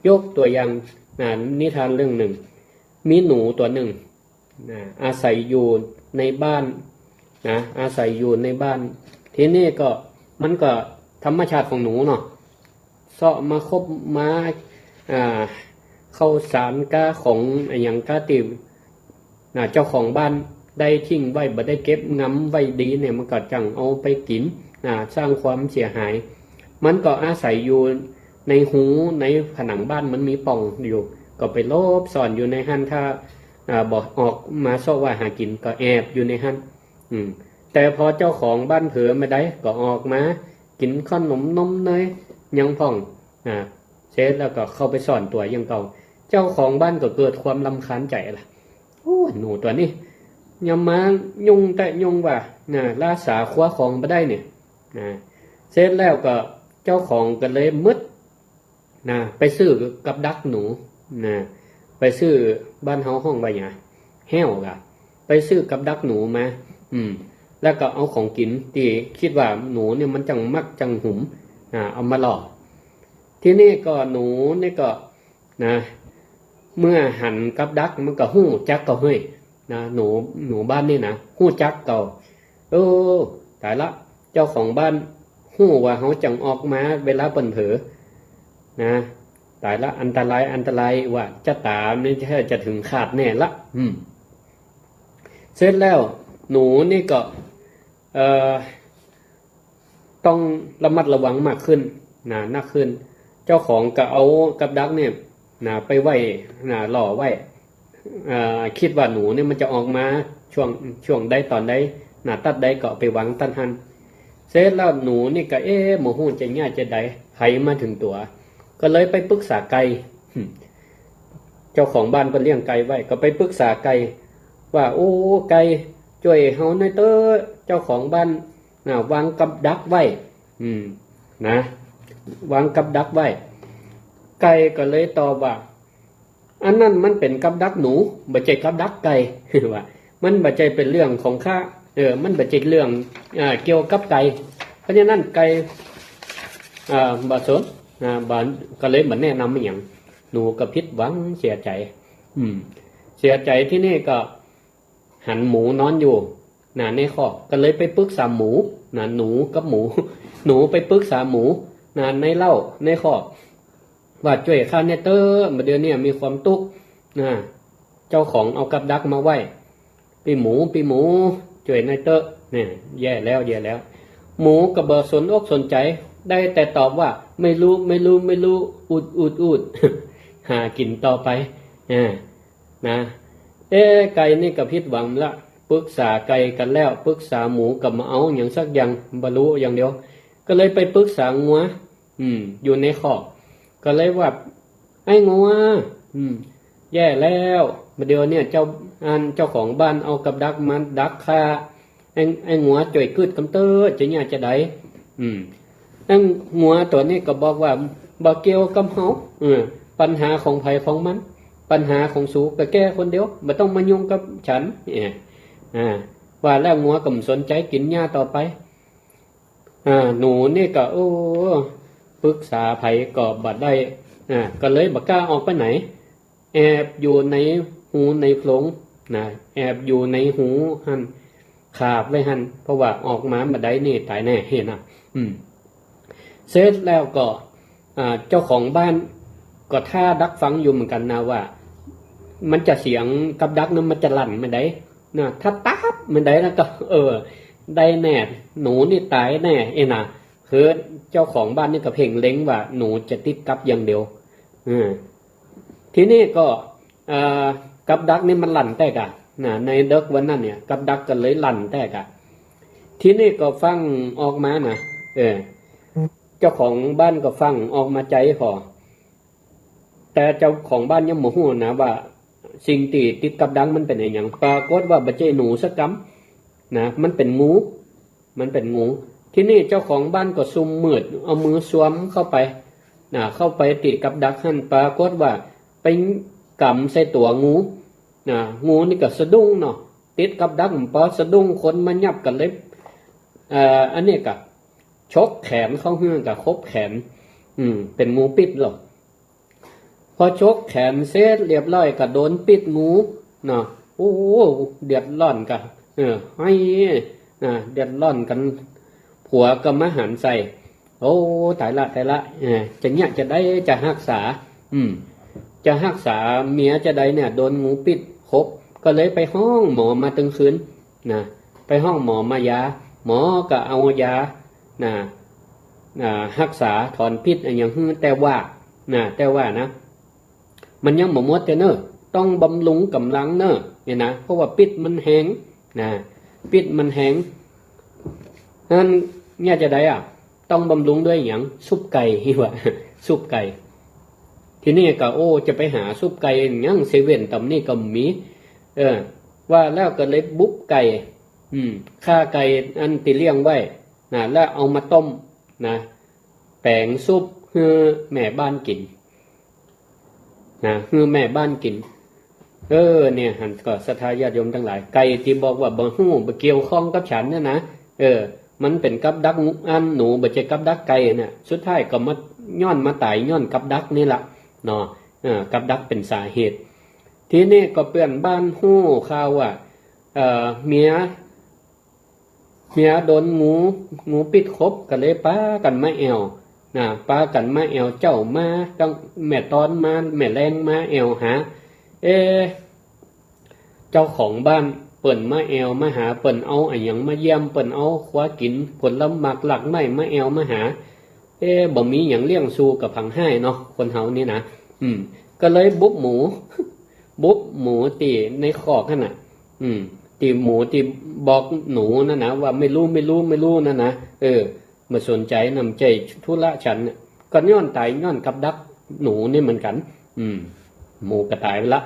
ยกตั๋วอย่างนะ นิทานเรื่องนึ่ง มีหนูตั๋วนึ่งนะ อาศัยอยู่ในบ้านนะ อาศัยอยู่ในบ้าน ทีนี้ก็ มันก็ธรรมชาติของหนูเนาะ เซาะมาคบมา อ่า ข้าวสารก้าของอะหยังก้าตี้ น่ะ เจ้าของบ้านได้ทิ้งไว้ บ่ได้เก็บงำไว้ดีเนี่ย มันก็จั่งเอาไปกิ๋น น่ะ สร้างความเสียหาย มันก็อาศัยอยู่ในฮูในผนังบ้าน มันมีป่องอยู่ ก็ไปหลบซ่อนอยู่ในหั้น ถ้า อ่า บ่ออกมาเซาะว่าหากิ๋น ก็แอบอยู่ในหั้น อืม แต่พอเจ้าของบ้านเผลอเมื่อใด ก็ออกมากิ๋นขนมนมเนยยังพ่อง อ่า เสร็จแล้วก็เข้าไปซ่อนตั๋วอย่างเก่า เจ้าของบ้านก็เกิดความรำคาญใจ๋ละ โอ้ หนูตั๋วนี้ ยังมายุ่งแต๊ยุ่งว่า น่ะ รักษาครัวของบ่ได้เนี่ย น่ะ เสร็จแล้วก็เจ้าของก็เลยมึด น่ะ ไปซื้อกับดักหนู น่ะ ไปซื้อ บ้านเฮาฮ้องว่าหยัง แฮ้วก่ะ ไปซื้อกับดักหนูมา อืม แล้วก็เอาของกิ๋นตี้กึ๊ดว่าหนูเนี่ยมันจั่งมักจั่งหุม อ่า เอามาล่อ ทีนี้ก็หนูนี่ก็ นะ เมื่อหันกับดักมันก็ฮู้จักเก่าเฮ้ย นะ หนู หนูบ้านนี่นะ ฮู้จักเก่า โอ้ ต๋ายละ เจ้าของบ้านฮู้ว่าเฮาจั่งออกมาเวลาเปิ้นเผลอ นะ ต๋ายละ อันตราย อันตราย ว่าจะต๋าย นี่จะ จะเถิงขาดแน่ละ อืม เสร็จแล้ว หนูนี่ก็ เอ่อ ต้องระมัดระวังมากขึ้น นะ นักขึ้น เจ้าของก็เอากับดักเนี่ย นะ ไปไว้ นะ ล่อไว้ เอ่อ กึ๊ดว่าหนูเนี่ยมันจะออกมาช่วง ช่วงใดต๋อนใด นะ ตั๊ดใดก็เอาไปวางตั๊ดหั้น เสร็จแล้วหนูนี่ก็ เอ๊ะ บ่ฮู้จะเยียะจะใด ใผมาเถิงตั๋ว ก็เลยไปปรึกษาไก่ เจ้าของบ้านเปิ้นเลี้ยงไก่ไว้ ก็ไปปรึกษาไก่ ว่า โอ้ ไก่ จ้วยเฮาหน่อยเต๊อะ เจ้าของบ้าน นะ วางกับดักไว้ อืม นะ วางกับดักไว้ ไก่ก็เลยตอบว่า อันนั้นมันเป๋นกับดักหนู บ่ใจ้กับดักไก่ ว่า มันบ่ใจ้เป๋นเรื่องของข้า เออ มันบ่ใจ้เรื่อง อ่า เกี่ยวกับไก่ เพราะฉะนั้นไก่ อ่า บ่สน อ่า บ่ ก็เลยบ่แนะนำอะหยัง หนูก็ผิดหวังเสียใจ๋ อืม เสียใจ๋ ทีนี้ก็ หันหมูนอนอยู่ นะ ในคอก ก็เลยไปปรึกษาหมู นะ หนูกับหมู หนูไปปรึกษาหมู นะ ในเล้า ในคอก ว่าจ้วยข้าแน่เต๊อะ บ่าเดี่ยวนี้มีความตุ๊กข์ นะ เจ้าของเอากับดักมาไว้ ปี้หมู ปี้หมู จ้วยหน่อยเต๊อะ เนี่ย แย่แล้ว แย่แล้ว หมูก็บ่สนอกสนใจ๋ ได้แต่ตอบว่า ไม่รู้ ไม่รู้ ไม่รู้ อุด อุด อุด หากิ๋นต่อไป อ่า นะ เอ๊ะ ไก่นี่ก็ผิดหวังละ ปรึกษาไก่กั๋นแล้ว ปรึกษาหมูก็บ่เอาหยังสักอย่าง บ่ฮู้อย่างเดียว ก็เลยไปปรึกษางัว อืม อยู่ในคอก ก็เลยว่า ไอ้งัว อืม แย่แล้ว บ่าเดี่ยวนี้เจ้า อันเจ้าของบ้านเอากับดักมาดักข้า ไอ้ ไอ้งัวจ้วยกึ๊ดกำเต๊อะ จะเยียะจะใด อืม ไอ้งัวตั๋วนี้ก็บอกว่า บ่เกี่ยวกับเฮา เออ ปัญหาของใผของมัน ปัญหาของสูก็แก้คนเดียว บ่ต้องมายุ่งกับฉัน เออ อ่า ว่าแล้วงัวก็บ่สนใจ๋กิ๋นหญ้าต่อไป อ่า หนูนี่ก็ โอ้ ปรึกษาใผก็บ่ได้ อ่า ก็เลยบ่กล้าออกไปไหน แอบอยู่ในฮูในโพรง นะ แอบอยู่ในฮูหั้น คาบไว้หั้น เพราะว่าออกมาบ่ได้นี่ต๋ายแน่ หันน่ะ อืม เสร็จแล้วก็ อ่า เจ้าของบ้านก็ท่าดักฟังอยู่เหมือนกั๋นนะว่า มันจะเสียงกับดักนั้นมันจะลั่นเมื่อใด นะ ถ้าตับเมื่อใดแล้วก็ เออ ได้แน่ หนูนี่ต๋ายแน่ เอ้ยนะ คือเจ้าของบ้านนี่ก็เพ่งเล็งว่าหนูจะติดกับอย่างเดียว อืม ทีนี้ก็ เอ่อ กับดักนี่มันลั่นแต๊ก่ะ นะ ในเดิ็กวันนั้นเนี่ย กับดักก็เลยลั่นแต๊ก่ะ ทีนี้ก็ฟั่งออกมานะ เออ เจ้าของบ้านก็ฟั่งออกมาใจ๋ผ่อ แต่เจ้าของบ้านยังบ่ฮู้นะว่าสิ่งตี้ติดกับดักมันเป๋นอะหยัง ปรากฏว่าบ่ใจ้หนูสักกำ นะ มันเป๋นงู มันเป๋นงู ทีนี้เจ้าของบ้านก็ซุ่มมืด เอามือซวมเข้าไป นะ เข้าไปติดกับดักหั้น ปรากฏว่าไปกำใส่ตั๋วงู นะ งูนี่ก็สะดุ้งเนาะ ติดกับดัก ปอสะดุ้งคนมายับกั๋นเลย เอ่อ อันนี้ก็ฉกแขนเข้าหื้อ ก็ขบแขน อืม เป๋นงูปิ๊ดลอ พอฉกแขนเสร็จเรียบร้อยก็โดนปิ๊ดงูเนาะ โอ้ เดือดร้อนก่ะ เออ ไห้ นะ เดือดร้อนกั๋น ผัวก็มาหันใส่ โอ้ ต๋ายละ ต๋ายละ เออ จะเยียะจะใดจะฮักษา อืม จะฮักษาเมียจะใดเนี่ย โดนงูปิ๊ดขบ ก็เลยไปฮ้องหมอมาตึงคืน นะ ไปฮ้องหมอมายา หมอก็เอายา นะ อ่า ฮักษาถอนปิ๊ดอะหยังหื้อ แต่ว่า นะ แต่ว่านะ มันยังบ่หมดเตื้อเน่อ ต้องบำรุงก๋ำลังเน่อ เนี่ยนะ เพราะว่าปิ๊ดมันแฮง นะ ปิ๊ดมันแฮง หั้นเยียะจะใดอะ ต้องบำรุงด้วยหยัง ซุปไก่ ว่า ซุปไก่ ทีนี้ก็ โอ้ จะไปหาซุปไก่หยัง เซเว่นต๋ามนี่ก็บ่มี เออ ว่าแล้วก็เลยบุบไก่ อืม ฆ่าไก่อันตี้เลี้ยงไว้ นะ แล้วเอามาต้ม นะ แป๋งซุปหื้อแม่บ้านกิ๋น นะ หื้อแม่บ้านกิ๋น เออ เนี่ย หันก่อ ศรัทธาญาติโยมตังหลาย ไก่ตี้บอกว่าบ่ฮู้ บ่เกี่ยวข้องกับฉันเนี่ยนะ เออ มันเป๋นกับดักอัน หนูบ่ใจ้กับดักไก่เนี่ย สุดท้ายก็มา ย้อนมาต๋ายย้อนกับดักนี่ละเนาะ เออ กับดักเป๋นสาเหตุ ทีนี้ก็เปื้อนบ้านฮู้ข่าวว่า เอ่อ เมีย เมียโดนงู งูปิดขบ ก็เลยปากั๋นมาแอ่ว นะ ปากั๋นมาแอ่ว เจ๊ามา ตังแม่ตอนมา แม่แลงมาแอ่วหา เอ๊ะ เจ้าของบ้านเปิ้นมาแอ่วมาหา เปิ้นเอาอะหยังมาเยี่ยม เปิ้นเอาครัวกิ๋น ผลหมากหลากไม้มาแอ่วมาหา เอ๊ะ บ่มีหยังเลี้ยงสู้กับผังฮ้ายเนาะ คนเฮานี่นะ อืม ก็เลยบุบหมู บุบหมูตี้ในคอกหั้นน่ะ อืม ตี้หมูตี้บอกหนูนั่นนะ ว่าไม่รู้ ไม่รู้ ไม่รู้นั่นนะ เออ บ่สนใจ๋ บ่ใจ้ธุระฉันน่ะ ก็ย้อนต๋ายย้อนกับดักหนูนี่เหมือนกั๋น อืม หมูก็ต๋ายไปละ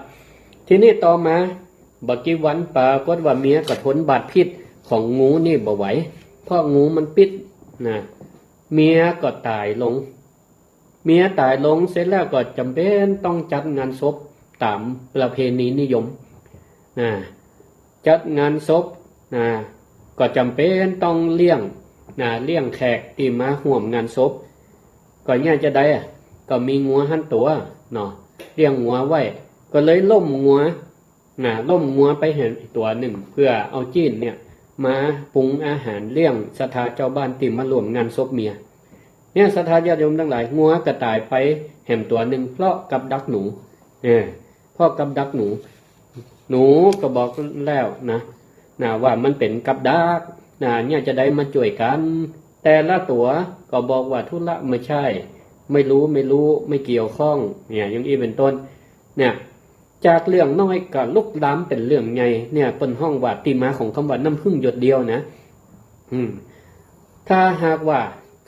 ทีนี้ต่อมา บ่กี่วันปรากฏว่าเมียก็ทนบาดพิษของงูนี่บ่ไหว เพราะงูมันปิดนะ เมียก็ต๋ายลง เมียต๋ายลงเสร็จแล้วก็จ๋ำเป๋นต้องจัดงานศพต๋ามประเพณีนิยม นะ จัดงานศพ นะ ก็จ๋ำเป๋นต้องเลี้ยง นะ เลี้ยงแขกตี้มาฮ่วมงานศพ ก็เยียะจาใดอะ ก็มีงัวหั้นตั๋วเนาะ เลี้ยงงัวไว้ ก็เลยล้มงัว นะ ล้มงัวไปแหมตั๋วนึ่ง เปื้อเอาจี๊นเนี่ย มาปรุงอาหารเลี้ยงศรัทธาเจ้าบ้านตี้มาฮ่วมงานศพเมีย เนี่ย ศรัทธาญาติโยมตังหลาย งัวก็ต๋ายไปแหมตั๋วนึ่ง เพราะกับดักหนู เออ เพราะกับดักหนู หนูก็บอกแล้วนะ นะ ว่ามันเป๋นกับดัก นะ เยียะจาใดมาจ้วยกั๋น แต่ละตั๋วก็บอกว่าธุระไม่ใช่ ไม่รู้ ไม่รู้ ไม่เกี่ยวข้อง เนี่ย อย่างอี้เป๋นต้น เนี่ย จากเรื่องน้อยก็ลุกลามเป๋นเรื่องใหญ่ เนี่ย เปิ้นฮ้องว่าตี้มาของกำว่าน้ำผึ้งหยดเดียวนะ อืม ถ้าหากว่า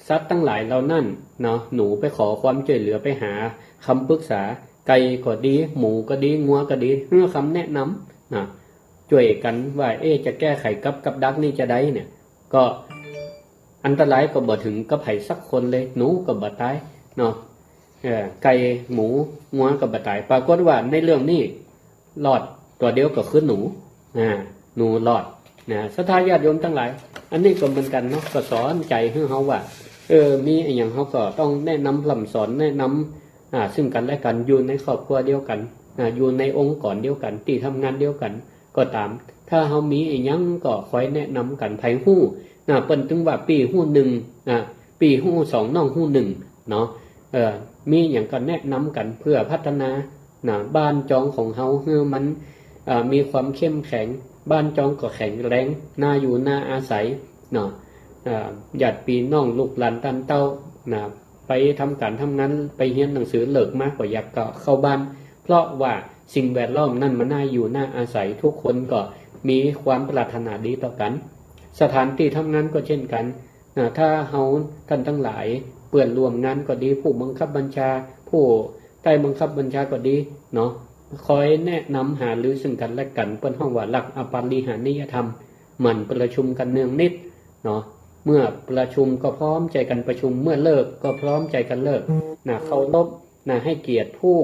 สัตว์ตังหลายเหล่านั้นเนาะ หนูไปขอความจ้วยเหลือ ไปหากำปรึกษา ไก่ก็ดี หมูก็ดี งัวก็ดี หื้อกำแนะนำนะ จ้วยกั๋นว่า เอ๊ะ จะแก้ไขกับกับดักนี่จาใดเนี่ย ก็อันตรายก็บ่เถิงกับใผสักคนเลย หนูก็บ่ต๋ายเนาะ เออ ไก่ หมู งัวก็บ่ต๋าย ปรากฏว่าในเรื่องนี้รอดตั๋วเดียวก็คือหนู อ่า หนูรอดนะ ศรัทธาญาติโยมตังหลาย อันนี้ก็เหมือนกั๋นเนาะ ก็สอนใจ๋หื้อเฮาว่า เออ มีอะหยังเฮาก็ต้องแนะนำพร่ำสอน แนะนำ อ่า ซึ่งกั๋นและกั๋น อยู่ในครอบครัวเดียวกั๋น อ่า อยู่ในองค์กรเดียวกั๋น ตี้ทำงานเดียวกั๋น ก็ต๋าม ถ้าเฮามีอะหยังก็คอยแนะนำกั๋น ใผฮู้นะ เปิ้นตึงว่าปี้ฮู้นึ่ง อ่า ปี้ฮู้สอง น้องฮู้นึ่งเนาะ เออ มีอะหยังก็แนะนำกั๋น เปื้อพัฒนานะ บ้านจองของเฮาหื้อมัน อ่า มีความเข้มแข็ง บ้านจองก็แข็งแรง น่าอยู่น่าอาศัยเนาะ อ่า ญาติปี้น้องลูกหลานต้านเต้านะ ไปทำก๋านทำงาน ไปเฮียนหนังสือ เลิกมาก็อยากจะเข้าบ้าน เพราะว่าสิ่งแวดล้อมนั้นมันน่าอยู่น่าอาศัย ทุกคนก็มีความปรารถนาดีต่อกั๋น สถานตี้ทำงานก็เช่นกั๋นนะ ถ้าเฮาต้านตังหลาย เปื้อนร่วมงานก็ดี ผู้บังคับบัญชา ผู้ใต้บังคับบัญชาก็ดีเนาะ คอยแนะนำหารือซึ่งกั๋นและกั๋น เปิ้นฮ้องว่าหลักอปริหานิยธรรม หมั่นประชุมกั๋นเนืองนิดเนาะ เมื่อประชุมก็พร้อมใจ๋กั๋นประชุม เมื่อเลิกก็พร้อมใจ๋กั๋นเลิกนะ เคารพนะ ให้เกียรติผู้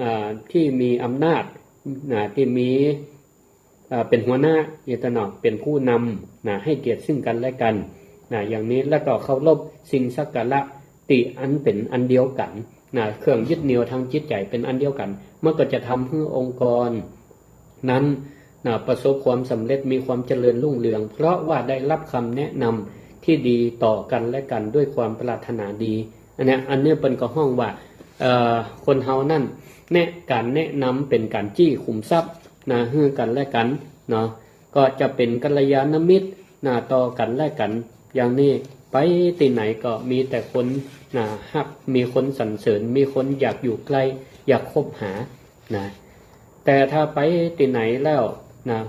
อ่า ตี้มีอำนาจนะ ตี้มี อ่า เป๋นหัวหน้า เอตนอก เป๋นผู้นำนะ ให้เกียรติซึ่งกั๋นและกั๋นนะ อย่างนี้ แล้วก็เคารพสิ่งสักการะตี้อันเป๋นอันเดียวกั๋นนะ เครื่องยึดเหนี่ยวทางจิตใจ๋เป๋นอันเดียวกั๋น มันก็จะทำหื้อองค์กรนั้นนะ ประสบความสำเร็จ มีความเจริญรุ่งเรือง เพราะว่าได้รับคำแนะนำที่ดีต่อกั๋นและกั๋นด้วยความปรารถนาดี อันเนี้ย อันเนี้ยเปิ้นก็ฮ้องว่า เอ่อ คนเฮานั้น แนะ ก๋านแนะนำเป๋นก๋านจี้ขุมทรัพย์นะ หื้อกั๋นและกั๋นเนาะ ก็จะเป๋นกัลยาณมิตรนะ ต่อกั๋นและกั๋น อย่างนี้ ไปตี้ไหนก็มีแต่คนนะ ฮัก มีคนสรรเสริญ มีคนอยากอยู่ใกล้ อยากคบหานะ แต่ถ้าไปตี้ไหนแล้วนะ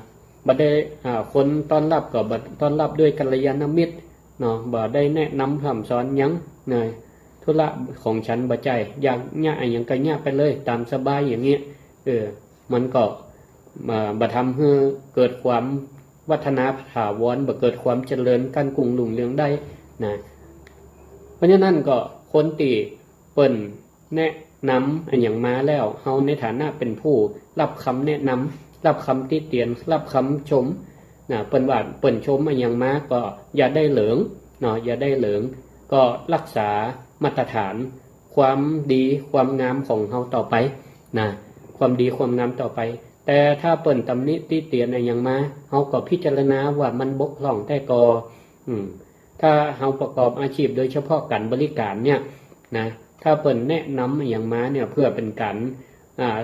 บ่ได้ อ่า คนต้อนรับก็บ่ต้อนรับด้วยกัลยาณมิตรเนาะ บ่ได้แนะนำพร่ำสอนหยังนะ ธุระของฉันบ่ใจ้ อยากเยียะอะหยังก็เยียะไปเลย ต๋ามสบายอย่างเงี้ย เออ มันก็ อ่า บ่ทำหื้อเกิดความวัฒนาถาวร บ่เกิดความเจริญก้านกุ้งรุ่งเรืองได้นะ เพราะฉะนั้นก็คนตี้เปิ้นแนะ นำอะหยังมาแล้ว เฮาในฐานะเป๋นผู้ฮับกำแนะนำ ฮับกำติเตียน ฮับกำชม นะ เปิ้นว่าเปิ้นชมอะหยังมาก็อย่าได้เหลิง เนาะ อย่าได้เหลิง ก็ฮักษามาตรฐานความดีความงามของเฮาต่อไป นะ ความดีความงามต่อไป แต่ถ้าเปิ้นตำหนิติเตียนอะหยังมา เฮาก็พิจารณาว่ามันบกพร่องแต๊ก่อ อืม ถ้าเฮาประกอบอาชีพโดยเฉพาะก๋านบริการเนี่ย นะ ถ้าเปิ้นแนะนำอะหยังมาเนี่ย เปื้อเป๋นก๋าน อ่า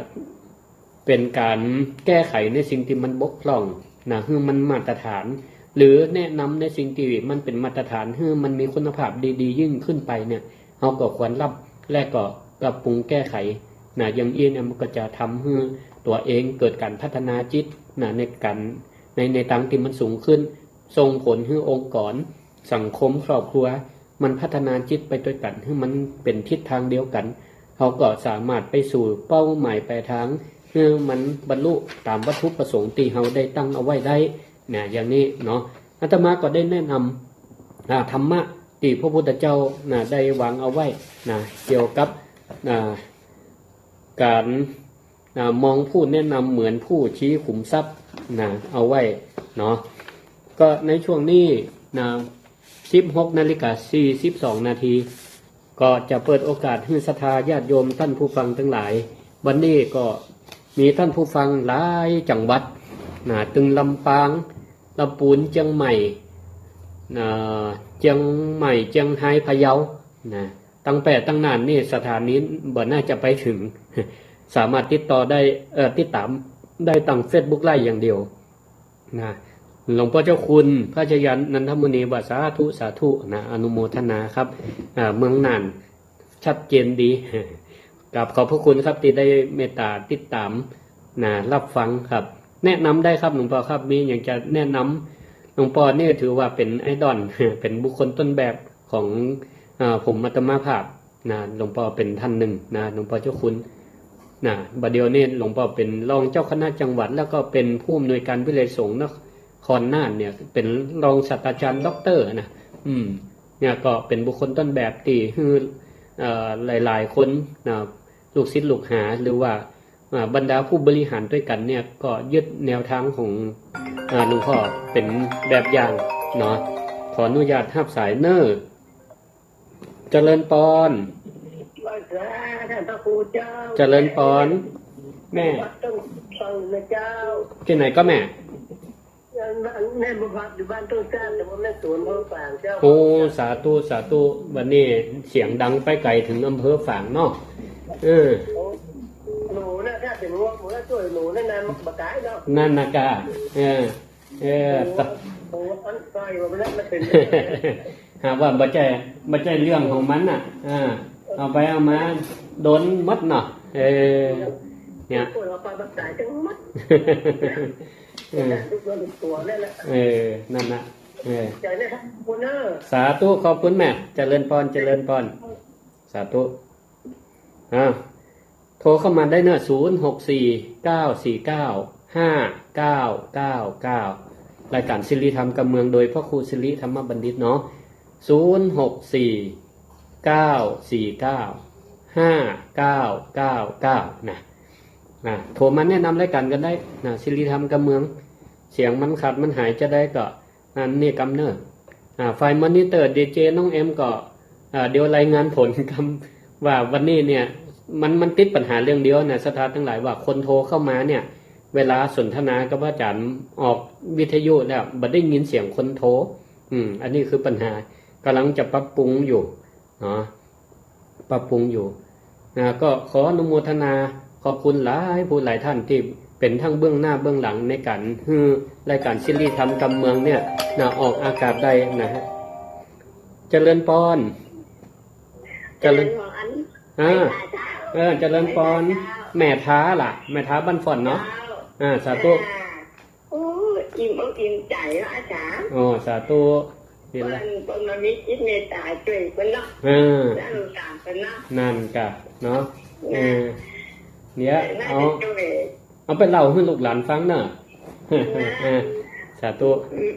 เป๋นก๋านแก้ไขในสิ่งตี้มันบกพร่อง นะ หื้อมันมาตรฐาน หรือแนะนำในสิ่งตี้มันเป๋นมาตรฐาน หื้อมันมีคุณภาพดีๆ ยิ่งขึ้นไปเนี่ย เฮาก็ควรฮับ และก็ปรับปรุงแก้ไข นะ อย่างอี้เนี่ยมันก็จะทำหื้อตั๋วเองเกิดก๋านพัฒนาจิต นะ ในก๋าน ใน ในตางตี้มันสูงขึ้น ส่งผลหื้อองค์กร สังคม ครอบครัว มันพัฒนาจิตไปตวยกั๋น หื้อมันเป๋นทิศตางเดียวกั๋น เฮาก็สามารถไปสู่เป้าหมายปลายตาง หื้อมันบรรลุต๋ามวัตถุประสงค์ตี้เฮาได้ตั้งเอาไว้ได้ นะ อย่างนี้เนาะ อาตมาก็ได้แนะนำ อ่า ธรรมะตี้พระพุทธเจ้า นะ ได้วางเอาไว้ นะ เกี่ยวกับ อ่า ก๋าน อ่า มองผู้แนะนำเหมือนผู้ชี้ขุมทรัพย์ นะ เอาไว้เนาะ ก็ในช่วงนี้ นะ สิบหกนาฬิกาสี่สิบสองนาที ก็จะเปิดโอกาสหื้อศรัทธาญาติโยมต้านผู้ฟังตังหลาย วันนี้ก็มีต้านผู้ฟังหลายจังหวัด นะ ตึงลำปาง ลำปูน เจียงใหม่ นะ เจียงใหม่ เจียงฮาย พะเยา นะ ตังแป้ตังน่านนี่สถานีบ่น่าจะไปเถิง สามารถติดต่อได้ เอ่อ ติดต๋ามได้ตางเฟซบุ๊กไลฟ์อย่างเดียว นะ หลวงป้อเจ้าคุณ พระชยันต์ นันทมุนี ว่าสาธุ สาธุ นะ อนุโมทนาครับ อ่า เมืองน่าน ชัดเจนดี กราบขอบพระคุณครับตี้ได้เมตต๋าติดต๋าม นะ ฮับฟังครับ แนะนำได้ครับหลวงป้อครับ มีอะหยังจะแนะนำ หลวงป้อนี่ถือว่าเป๋นไอดอล เป๋นบุคคลต้นแบบของ อ่า ผมอาตมาภาพ นะ หลวงป้อเป๋นต้านนึ่ง นะ หลวงป้อเจ้าคุณ นะ บ่าเดี่ยวนี้หลวงป้อเป๋นรองเจ้าคณะจังหวัด แล้วก็เป๋นผู้อำนวยการวิทยาลัยสงฆ์นครน่านเนี่ย เป๋นรองศาสตราจารย์ด็อกเตอร์นะ อืม เนี่ยก็เป๋นบุคคลต้นแบบตี้หื้อ เอ่อ หลายๆ คนนะ ลูกศิษย์ลูกหา หรือว่า อ่า บรรดาผู้บริหารตวยกั๋นเนี่ย ก็ยึดแนวตางของ อ่า หลวงป้อเป๋นแบบอย่างเนาะ ขออนุญาตฮับสายเน่อ เจริญปอน ไหว้สาท่านพระครูเจ้า เจริญปอน แม่ วัดต้นเสานะเจ้า ตี้ไหนก็แม่ แม่บุญพัฒน์อยู่บ้านต้นกล้า แต่ว่าแม่สวนอำเภอฝางเจ้า โอ้ สาธุ สาธุ วันนี้เสียงดังไปไก๋เถิงอำเภอฝางเนาะ เออ โอ้ หนูน่ะ ถ้าเป๋นงัวหมูน่ะ จ้วยหนูนั่นน่ะ มันบ่ต๋ายเนาะ นั่นน่ะก่า เออ เออ หนู หนูอันต๋ายว่ามันน่ะ มันเป๋น หากว่าบ่ใจ้ บ่ใจ้เรื่องของมันน่ะ อ่า เอาไปเอามาโดนหมดเนาะ เออ เนี่ย คนเอาไปบ่ต๋ายตึงหมด เออ ทุกเรื่องทุกตั๋วนั่นแหละ เออ นั่นน่ะ เออ ใจ๋เนี่ยครับคุณเนอะ สาธุ ขอบคุณแม่ เจริญปอน เจริญปอน สาธุ อ่า โทรเข้ามาได้เนอะ ศูนย์ หก สี่ เก้า สี่ เก้า ห้า เก้า เก้า เก้า รายการสิริธรรมกำเมืองโดยพระครูสิริธรรมบัณฑิตเนาะ ศูนย์ หก สี่ เก้า สี่ เก้า ห้า เก้า เก้า เก้า นะ อ่า โทรมาแนะนำรายการกั๋นได้นะ สิริธรรมกำเมือง เสียงมันขาดมันหายจะได้ก็ อันนี้กำเนิด อ่า ฝ่ายมอนิเตอร์ ดีเจ น้องเอ็มก็ อ่า เดี๋ยวรายงานผลกำว่าวันนี้เนี่ย มัน มันติดปัญหาเรื่องเดียวนะ ศรัทธาตังหลาย ว่าคนโทรเข้ามาเนี่ย เวลาสนทนากับพระอาจารย์ออกวิทยุแล้ว บ่ได้ยินเสียงคนโทร อืม อันนี้คือปัญหา ก๋ำลังจะปรับปรุงอยู่ เนาะ ปรับปรุงอยู่ นะ ก็ขออนุโมทนาขอบคุณหลายผู้หลายท่านตี้เป๋นทั้งเบื้องหน้าเบื้องหลังในก๋านหื้อรายการสิริธรรมกำเมืองเนี่ย นะ ออกอากาศได้นะฮะ เจริญปอน เจริญ เจริญพร อ่า เออ เจริญปอน แม่ท้าล่ะ แม่ท้าบ้านฝ่อนเนาะ เจ้า อ่า สาธุ อ่า โอ้ อิ่มอกอิ่มใจ๋เนาะอาจ๋ารย์ อ๋อ สาธุ นี่แหละ เปิ้น เปิ้นมามีจิตเมตต๋าจ้วยเปิ้นเนาะ เออ สร้างสรรค์เปิ้นเนาะ นั่นก่า เนาะ เออ เนี่ย น่า เอา จะจ้วย เอาไปเล่าหื้อลูกหลานฟังเนาะ นะ เออ สาธุ อืม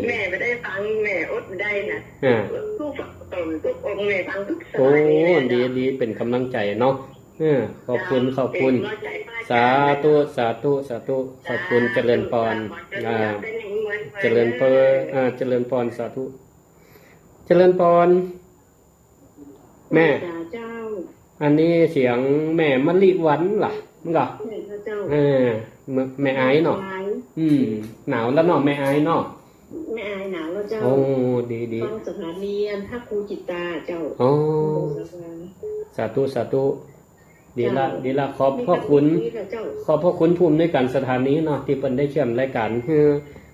แม่บ่ได้ฟัง แม่อดบ่ได้นะ อ่า ทุกต๋นทุกองค์แม่ฟังทุกสถานีเลยเจ้า โอ้ ดี ดี เป๋นก๋ำลังใจ๋เนาะ เออ ขอบคุณ เจ้า ขอบคุณ เป๋นก๋ำลังใจ๋ สาธุ สาธุ สาธุ ขอบคุณ สาธุ เจริญปอน สาธุ อ่า เป๋นอย่างนั้น เจริญปอน เออ อ่า เจริญปอน สาธุ เจริญปอน แม่ เจ้า อันนี้เสียงแม่มะลิวัลย์ล่ะ มันก็ แม่นเจ้า เออ แม่ แม่อายเนาะ แม่อาย อืม หนาวแล้วเนาะ แม่อายเนาะ แม่อายหนาวแล้วเจ้า โอ้ ดี ดี ฟังสถานีพระครูจิตตาเจ้า อ๋อ สถานี สาธุ สาธุ ดีละ เจ้า ดีละ ขอบพระคุณ มีคลิปนี้ละเจ้า ขอบพระคุณผู้อำนวยการสถานีเนาะ ตี้เปิ้นได้เชื่อมรายการ หื้อ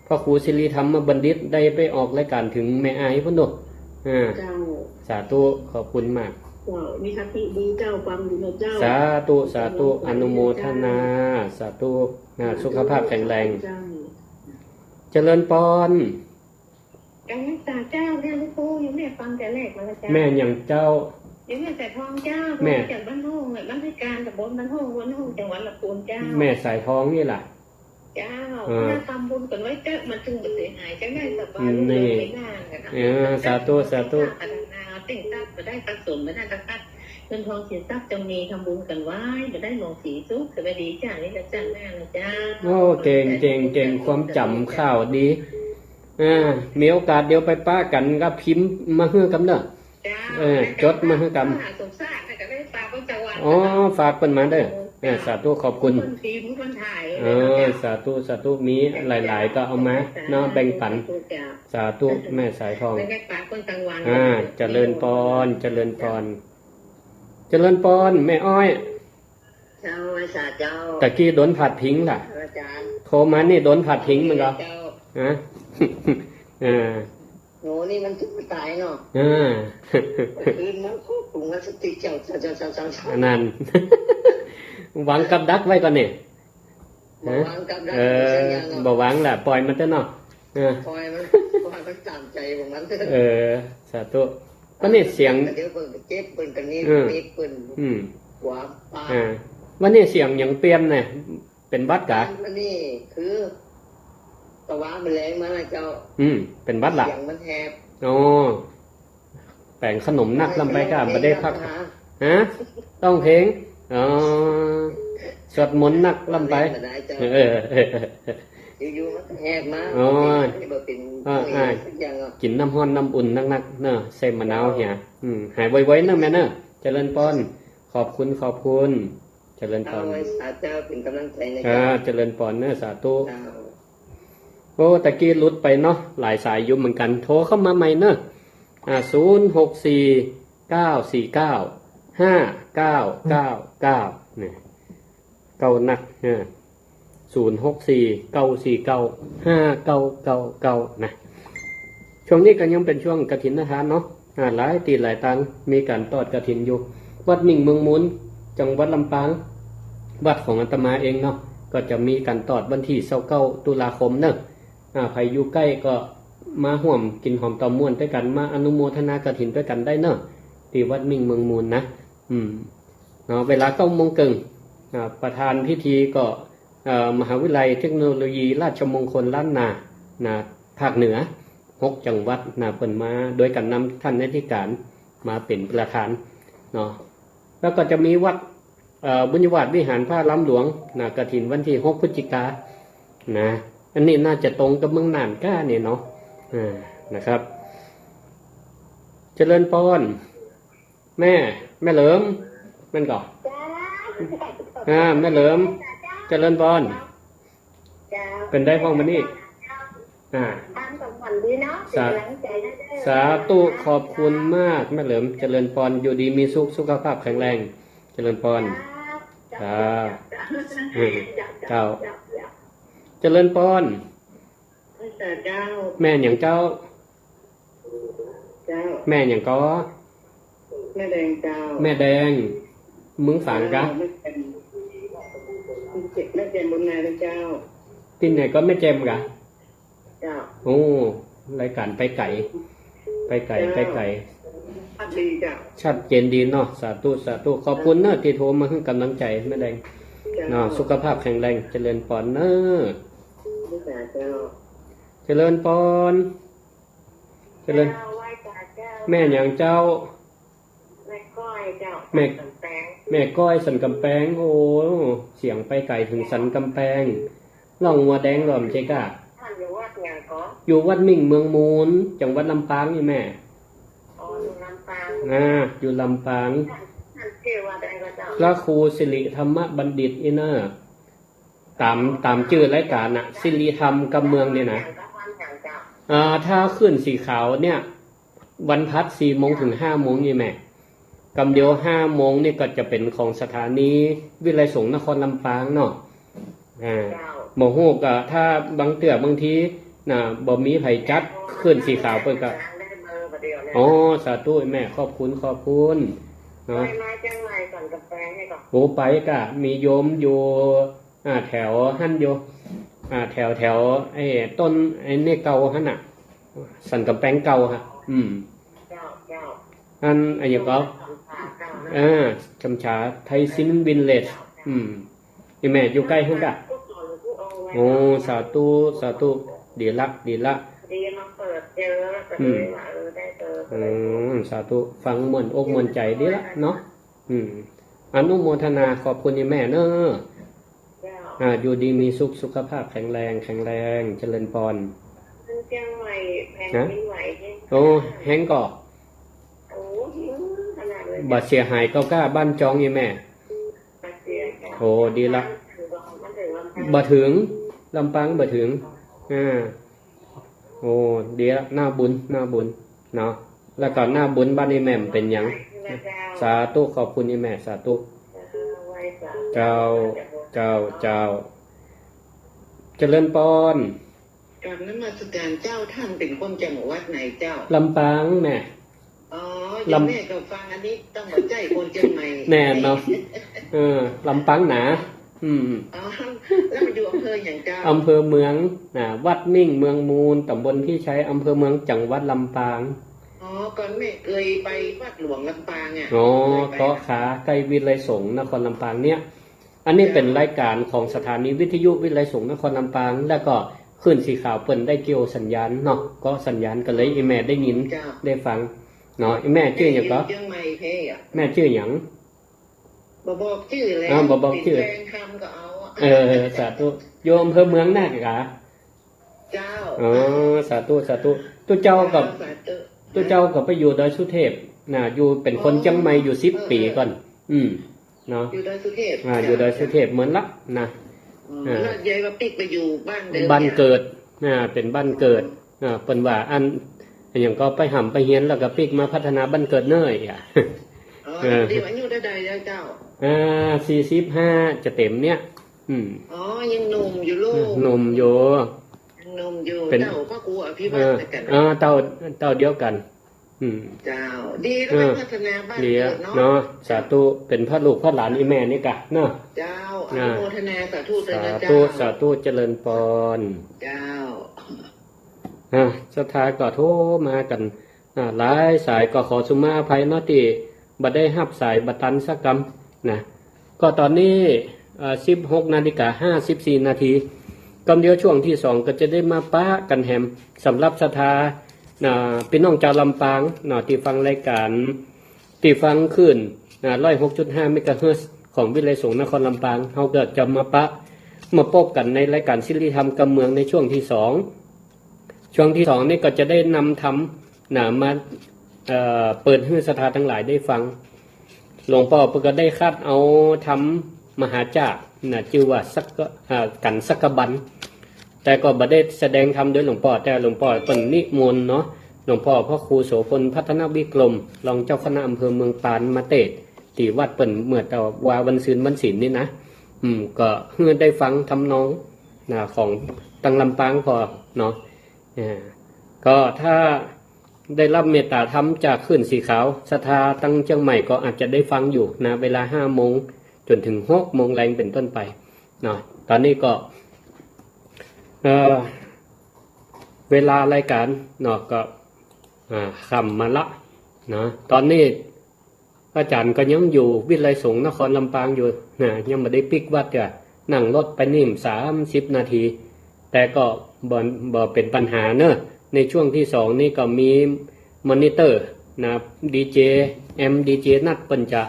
พระครูสิริธรรมบัณฑิตได้ไปออกรายการเถิงแม่อายพุ้นเนาะ อ่า เจ้า สาธุ ขอบคุณมาก เจ้า มีคติดีเจ้า ฟังอยู่นะเจ้า สาธุ สาธุ อนุโมทนา สาธุ นะ สุขภาพแข็งแรง เจ้า เจริญปอน กราบนมัสการเจ้า เรียนหลวงปู่ อยู่แม่ฟังแต่แรกมาแล้วเจ้า แม่หยังเจ้า อยู่แม่สายทองเจ้า แม่ จากบ้านโฮงน่ะ บ้านพิการตำบลบ้านโฮง วัดโฮง จังหวัดลำพูนเจ้า แม่สายทองนี่ล่ะ เจ้า เออ มาทำบุญกั๋นไว้เต๊อะ มันถึงบ่เสียหาย จะได้สบาย นี่ ลูกหลานไปนากั๋นนะ เออ สาธุ สาธุ พัฒนาเต่งตั้งบ่ได้ประสมบ่ได้ประคัด เงินทองสินทรัพย์จงมี ทำบุญกั๋นไว้ บ่ได้หมองสีสุข สบายดีจ้า นี่ละจ้า แม่ละจ้า โอ้ เก่ง เก่ง เก่ง ความจ๋ำข่าวดี อ่า มีโอกาสเดี๋ยวไปปะกั๋นก็พิมพ์มาหื้อกำเน่อ เจ้า เออ จดมาหื้อกำ สมศักดิ์น่ะก็ได้ฝากไว้จังหวัด อ๋อ ฝากเปิ้นมาเด้อ เออ สาธุ ขอบคุณ คนพิมพ์คนถ่าย เออ เจ้า สาธุ สาธุ มีหลายๆ ก็เอามาเนาะ แบ่งปัน เจ้า สาธุ แม่สายทอง ได้ฝากคนจังหวัด อ่า เจริญปอน เจริญปอน เจริญปอน แม่อ้อย เจ้า อาจารย์เจ้า ตะกี้โดนผัดผิงล่ะ อาจารย์ โทรมานี่โดนผัดผิงเหมือนกั๋น เจ้า ฮะ อ่า โห นี่มันถึงต๋ายเนาะ อ่า คืนมันก็ปรุงแล้วสติเจ้า เจ้า เจ้า เจ้า เจ้า อันนั้น วางกับดักไว้ก่อนนี่ บ่วางกับดัก เออ สัญญาณเนาะ บ่วางล่ะ ปล่อยมันเต๊อะเนาะ เออ ปล่อยมัน ปล่อยมันต๋ามใจ๋ของมันเต๊อะ เออ สาธุ ก็นี่เสียง เดี๋ยวเปิ้นก็เจ็บ เปิ้นก็นี่ เออ นี่เปิ้น อืม หัวปา อ่า วันนี้เสียงหยังเปลี่ยนน่ะ เป๋นหวัดกา วันนี้คือ ตะวามันแลงมาเจ้า อืม เป๋นหวัดละ เสียงมันแหบ อ๋อ แป๋งขนมนักล้ำไปก้า บ่ได้พัก ฮะ ร้องเพลง อ๋อ สวดมนต์นักล้ำไป บ่ได้เจ้า เออ อยู่ๆ มันก็แหบมา อ๋อ บ่เป๋น อ่า บ่เป๋น อ่า สักอย่างอ่ะ กิ๋นน้ำฮ้อนน้ำอุ่นนักๆ เนาะ ใส่มะนาวเหีย อืม หายไวๆ เนาะแม่เนาะ เจริญปอน ขอบคุณ ขอบคุณ เจริญปอน เอาไว้สาธุ เป๋นก๋ำลังใจ๋นะ อ่า เจ้า เจริญปอนเนาะ สาธุ เจ้า โอ้ ตะกี้หลุดไปเนาะ หลายสายอยู่เหมือนกั๋น โทรเข้ามาใหม่เนาะ อ่า ศูนย์ หก สี่ เก้า สี่ เก้า ห้า เก้า เก้า เก้า เนี่ย เก่านัก เนี่ย ศูนย์ หก สี่ เก้า สี่ เก้า ห้า เก้า เก้า เก้า นะ ช่วงนี้ก็ยังเป๋นช่วงกฐินทานเนาะ อ่า หลายตี้หลายตาง มีก๋านตอดกฐินอยู่ วัดมิ่งเมืองมูล จังหวัดลำปาง วัดของอาตมาเองเนาะ ก็จะมีก๋านตอดวันตี้ซาวเก้า ตุลาคมเนาะ อ่า ใผอยู่ใก้ก็มาฮ่วมกิ๋นหอมต๋อมม่วนตวยกั๋น มาอนุโมทนากฐินตวยกั๋นได้เนาะ ตี้วัดมิ่งเมืองมูลนะ อืม เนาะ เวลาเก้าโมงเกิ่ง อ่า ประธานพิธีก็ เอ่อ มหาวิทยาลัยเทคโนโลยีราชมงคลล้านนา นะ ภาคเหนือ หกจังหวัด นะ เปิ้นมาโดยก๋านนำต้านอธิก๋านมาเป๋นประธาน เนาะ แล้วก็จะมีวัด เอ่อ บุญญาวาสวิหารพระอารามหลวง นะ กฐินวันตี้หกพฤศจิกา นะ อันนี้น่าจะตรงกับเมืองน่านก้าเนี่ยเนาะ อ่า นะครับ เจริญปอน แม่ แม่เหลิม แม่นก่อ อ่า แม่เหลิม เจริญปอน เป๋นใดพ่องมื้อนี้ อ่า สาธุ ขอบคุณมาก แม่เหลิม เจริญปอน อยู่ดีมีสุข สุขภาพแข็งแรง เจริญปอน เจ้า เจ้า เจริญปอน เจ้า แม่หยังเจ้า เจ้า แม่หยังก่อ แม่แดงเจ้า แม่แดง เมืองฝางกะ เจ้า แม่แจ่ม แม่แจ่มบุญนานะเจ้า ตี้ไหนก่อ แม่แจ่มกะ เจ้า โอ้ รายก๋านไปไก๋ ไปไก๋ เจ้า ไปไก๋ ชัดดีเจ้า ชัดเจนดีเนาะ สาธุ สาธุ ขอบคุณเนาะ ตี้โทรมาหื้อก๋ำลังใจ๋แม่แดง เจ้า เนาะ สุขภาพแข็งแรง เจริญปอนเนาะ เจ้า เจ เจริญปอน เจริญ เจ้า ไหว้พระเจ้า แม่หยังเจ้า แม่ก้อยเจ้า แม่ สันกำแพง แม่ก้อยสันกำแพง โอ้ เสียงไปไก๋เถิงสันกำแพง ล่องงัวแดงล่อมเจ๊ก้า ต้านอยู่วัดหยังก่อ อยู่วัดมิ่งเมืองมูล จังหวัดลำปางนี่แม่ อ๋อ อยู่ลำปาง อ่า อยู่ลำปาง ต้าน ต้านจื้อวัดใดก่อเจ้า พระครูสิริธรรมบัณฑิตนี่เนาะ ต๋าม ต๋ามจื้อรายก๋านน่ะ สิริธรรมกำเมืองนี่นะ อ่า ถ้าคลื่นสีขาวเนี่ย วันพฤหัสสี่โมงเถิงห้าโมงนี่แม่ กำเดียวห้าโมงนี่ก็จะเป๋นของสถานีวิทยุไลยสงนครลำปางเนาะ อ่า เจ้า บ่ฮู้ก็ถ้าบางเตื้อบางทีน่ะ บ่มีใผจัดคลื่นสีขาวเปิ้นก็ ได้เบอร์บ่าเดี่ยวเนี่ย อ๋อ สาธุแม่ ขอบคุณ ขอบคุณเนาะ ไปมาเจียงใหม่สันกำแพงนี่ก่อ โอ้ ไปก้า มีโยมอยู่ อ่า แถวหั้นอยู่ อ่า แถว แถวไอ้ต้นไอ้นี่เก่าหั้นน่ะ สันกำแพงเก่าฮะ อืม เจ้า เจ้า อัน อันหยังก่อ สันกำแพงเก่านะ อ่า จำฉาไทยศิลป์วิลเลจ อืม นี่แม่อยู่ใก้หั้นก้า กุศลทุกองค์เลย โอ้ สาธุ สาธุ ดีละ ดีละ ดีมาเปิดเจอ ก็เลยว่า อืม เออ ได้เจอ ก็เลย อืม สาธุ ฟังม่วนอกม่วนใจ๋ดีละเนาะ อืม อนุโมทนาขอบคุณอีแม่เนอะ เจ้า อ่า อยู่ดีมีสุข สุขภาพแข็งแรง แข็งแรง เจริญปอน เจียงใหม่แผ่นดินไหวแฮง ฮะ โอ้ แฮงก่อ โอ้ ขนาดเลย บ่เสียหายเก่าก้าบ้านจองอีแม่ บ่เสีย โอ้ ดีละ มันเถิงลำปาง บ่เถิง ลำปางบ่เถิง อ่า โอ้ ดีละ น่าบุญ น่าบุญ เนาะ แล้วก็น่าบุญบ้านอีแม่เป๋นหยัง สาธุ ขอบคุณอีแม่ สาธุ เจ้า เจ้า เจ้า เจริญปอน กราบนมัสการเจ้า ต้านเป๋นคนจังหวัดไหนเจ้า ลำปางแม่ อ๋อ ลำ แม่ก็ฟังอันนี้ต้องมาใจ้คนเจียงใหม่ แน่เนาะ เออ ลำปางหนา อืม อ๋อ แล้วมันอยู่อำเภอหยังเจ้า อำเภอเมืองน่ะ วัดมิ่งเมืองมูล ตำบลพิชัย อำเภอเมือง จังหวัดลำปาง อ๋อ ก่อนแม่เกยไปวัดหลวงลำปางอะ อ๋อ เกยไป เกาะขาใก้วิทยุไลยสงนครลำปางเนี่ย อันนี้เป๋นรายก๋านของสถานีวิทยุวิทยุไลยสงนครลำปาง แล้วก็คลื่นสีขาวเปิ้นได้เกี่ยวสัญญาณเนาะ เกาะสัญญาณก็เลยอีแม่ได้ยิน เจ้า ได้ฟังเนาะ อีแม่จื้อหยังก่อ เจียงใหม่แท้อะ แม่จื้อหยัง บ่บอกจื้อแล้ว อ่า บ่บอกจื้อ แสดงธรรมก็เอาอะ เออ สาธุ อยู่อำเภอเมืองน่ะกา เจ้า อ๋อ สาธุ สาธุ ตุ๊เจ้ากับ เจ้า สาธุ ตุ๊เจ้าก็ไปอยู่ดอยสุเทพน่ะ อยู่เป๋นคนเจียงใหม่อยู่สิบปี๋ก่อน อืม เนาะ อยู่ดอยสุเทพ อ่า อยู่ดอยสุเทพเหมือนละนะ อืม อ่า แล้วยายว่าปิ๊กไปอยู่บ้านเดิม บ้านเกิด อ่า เป๋นบ้านเกิด อ่า เปิ้นว่าอัน อันหยังก็ไปฮ่ำไปเฮียนแล้วก็ปิ๊กมาพัฒนาบ้านเกิดเน่ออะ อ๋อ เออ เดี๋ยวอายุเต้าใดแล้วเจ้า อ่า สี่สิบห้าจะเต็มเนี่ย อืม อ๋อ ยังหนุ่มอยู่ลูก หนุ่มอยู่ ยังหนุ่มอยู่ เป๋น เต้าพระครูอภิวัฒน์ เออ เหมือนกั๋นนะ อ่า เต้า เต้าเดียวกั๋น อืม เจ้า ดีแล้ว เออ ไปพัฒนาบ้าน ดี เกิดเนาะ เนาะ สาธุ เป๋นพระลูกพระหลานอีแม่นี่กาเนาะ เจ้า อ่า อนุโมทนาสาธุด้วยนะ สาธุ เจ้า สาธุ เจริญปอน เจ้า อ่า ศรัทธาก็โทรมากั๋น อ่า หลายสาย ก็ขอสุมาอภัยเนาะ ตี้บ่ได้ฮับสายบ่ตันสักกำนะ ก็ต๋อนนี้ อ่า สิบหกนาฬิกาห้าสิบสี่นาที กำเดียวช่วงตี้สองก็จะได้มาปะกั๋นแหม สำหรับศรัทธา อ่า ปี้น้องจาวลำปางเนาะ ตี้ฟังรายก๋าน ตี้ฟังคลื่น อ่า ร้อยหกจุดห้าเมกะเฮิรตซ์ของวิทยุไลยสงนครลำปาง เฮาก็จะมาปะ มาปบกั๋นในรายก๋านสิริธรรมกำเมืองในช่วงตี้สอง ช่วงตี้สองนี่ก็จะได้นำธรรมนะ มา เอ่อ เปิดหื้อศรัทธาตังหลายได้ฟัง หลวงป้อเปิ้นก็ได้คัดเอาธรรมมหาจากนะ จื้อว่าสักกะ อ่า กัณฑ์สักกะบัน แต่ก็บ่ได้แสดงธรรมโดยหลวงป้อ แต่หลวงป้อเปิ้นนิมนต์เนาะ หลวงป้อพระครูโสภณ พัฒนวิกรม รองเจ้าคณะอำเภอเมืองปานมาเตศน์ ตี้วัดเปิ้นเมื่อตะวาวันซืนวันศีลนี่นะ อืม ก็หื้อได้ฟังทำนองนะ ของตังลำปางพอเนาะ อ่า ก็ถ้าได้รับเมตตาธรรมจากคลื่นสีขาว ศรัทธาตังเจียงใหม่ก็อาจจะได้ฟังอยู่นะ เวลาห้าโมงจ๋นเถิงหกโมงแลงเป๋นต้นไปเนาะ ต๋อนนี้ก็ เอ่อ เวลารายก๋านเนาะ ก็ อ่า ค่ำมาละเนาะ ต๋อนนี้ อาจ๋ารย์ก็ยังอยู่วิทยุไลยสงนครลำปางอยู่นะ ยังบ่ได้ปิ๊กวัดเตื้อ นั่งรถไปนี่สามสิบนาที แต่ก็ บ่ บ่เป๋นปัญหาเนาะ ในช่วงตี้สองนี้ก็มีมอนิเตอร์นะ ดีเจ แอม ดีเจ นัดเปิ้นจะ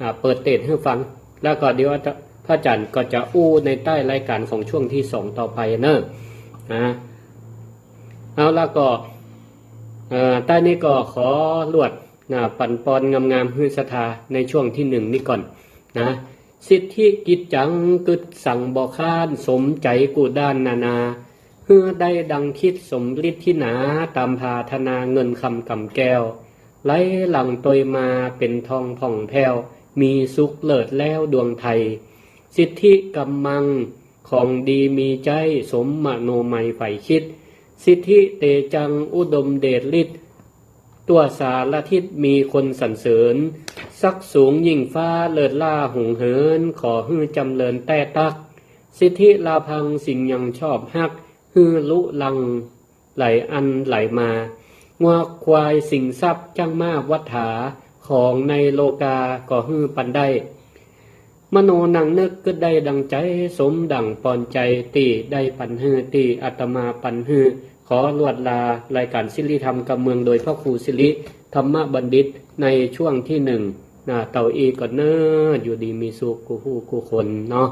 อ่า เปิดเตสน์หื้อฟัง แล้วก็เดี๋ยวพระอาจ๋ารย์ก็จะอู้ในใต้รายก๋านของช่วงตี้สองต่อไปเนาะ นะ เอาละก็ เอ่อ ใต้นี้ก็ขอลวดนะ ปั๋นปอนงามๆ หื้อศรัทธาในช่วงตี้หนึ่งนี้ก่อนนะ สิทธิกิจจังกึ๊ดสั่งบ่ค้าน สมใจ๋กู้ด้านนานา หื้อได้ดังคิดสมฤทธิหนา ต๋ามผาถนาเงินคำก๋ำแก้ว ไหลหลั่งตวยมาเป๋นทองผ่องแผ้ว มีสุขเลิศแล้วดวงไทย สิทธิก๋ำมังของดีมีใจ๊ สมมโนมัยใฝ่คิด สิทธิเตจังอุดมเดชฤทธิ์ ตั๋วสารทิศมีคนสรรเสริญ ศักดิ์สูงยิ่งฟ้าเลิศล้าหงเหิน ขอหื้อจ๋ำเริญแต๊ตั๊ก สิทธิลาพังสิ่งยังชอบฮัก หื้อลุลังไหลอันไหลมา งัวควายสิ่งทรัพย์จั้งมาวัฏฐา ของในโลกาก็หื้อปันได้ มโนนังนึกกึ๊ดได้ดังใจ๋ สมดั่งปอนใจ๋ตี้ได้ปันหื้อ ตี้อาตมาปันหื้อ ขอลวดลารายก๋านสิริธรรมกำเมืองโดยพระครูสิริธรรมบัณฑิตในช่วงตี้หนึ่งนะ เต้าอี้ก่อนเนาะ อยู่ดีมีสุขกู้ผู้กู้คนเนาะ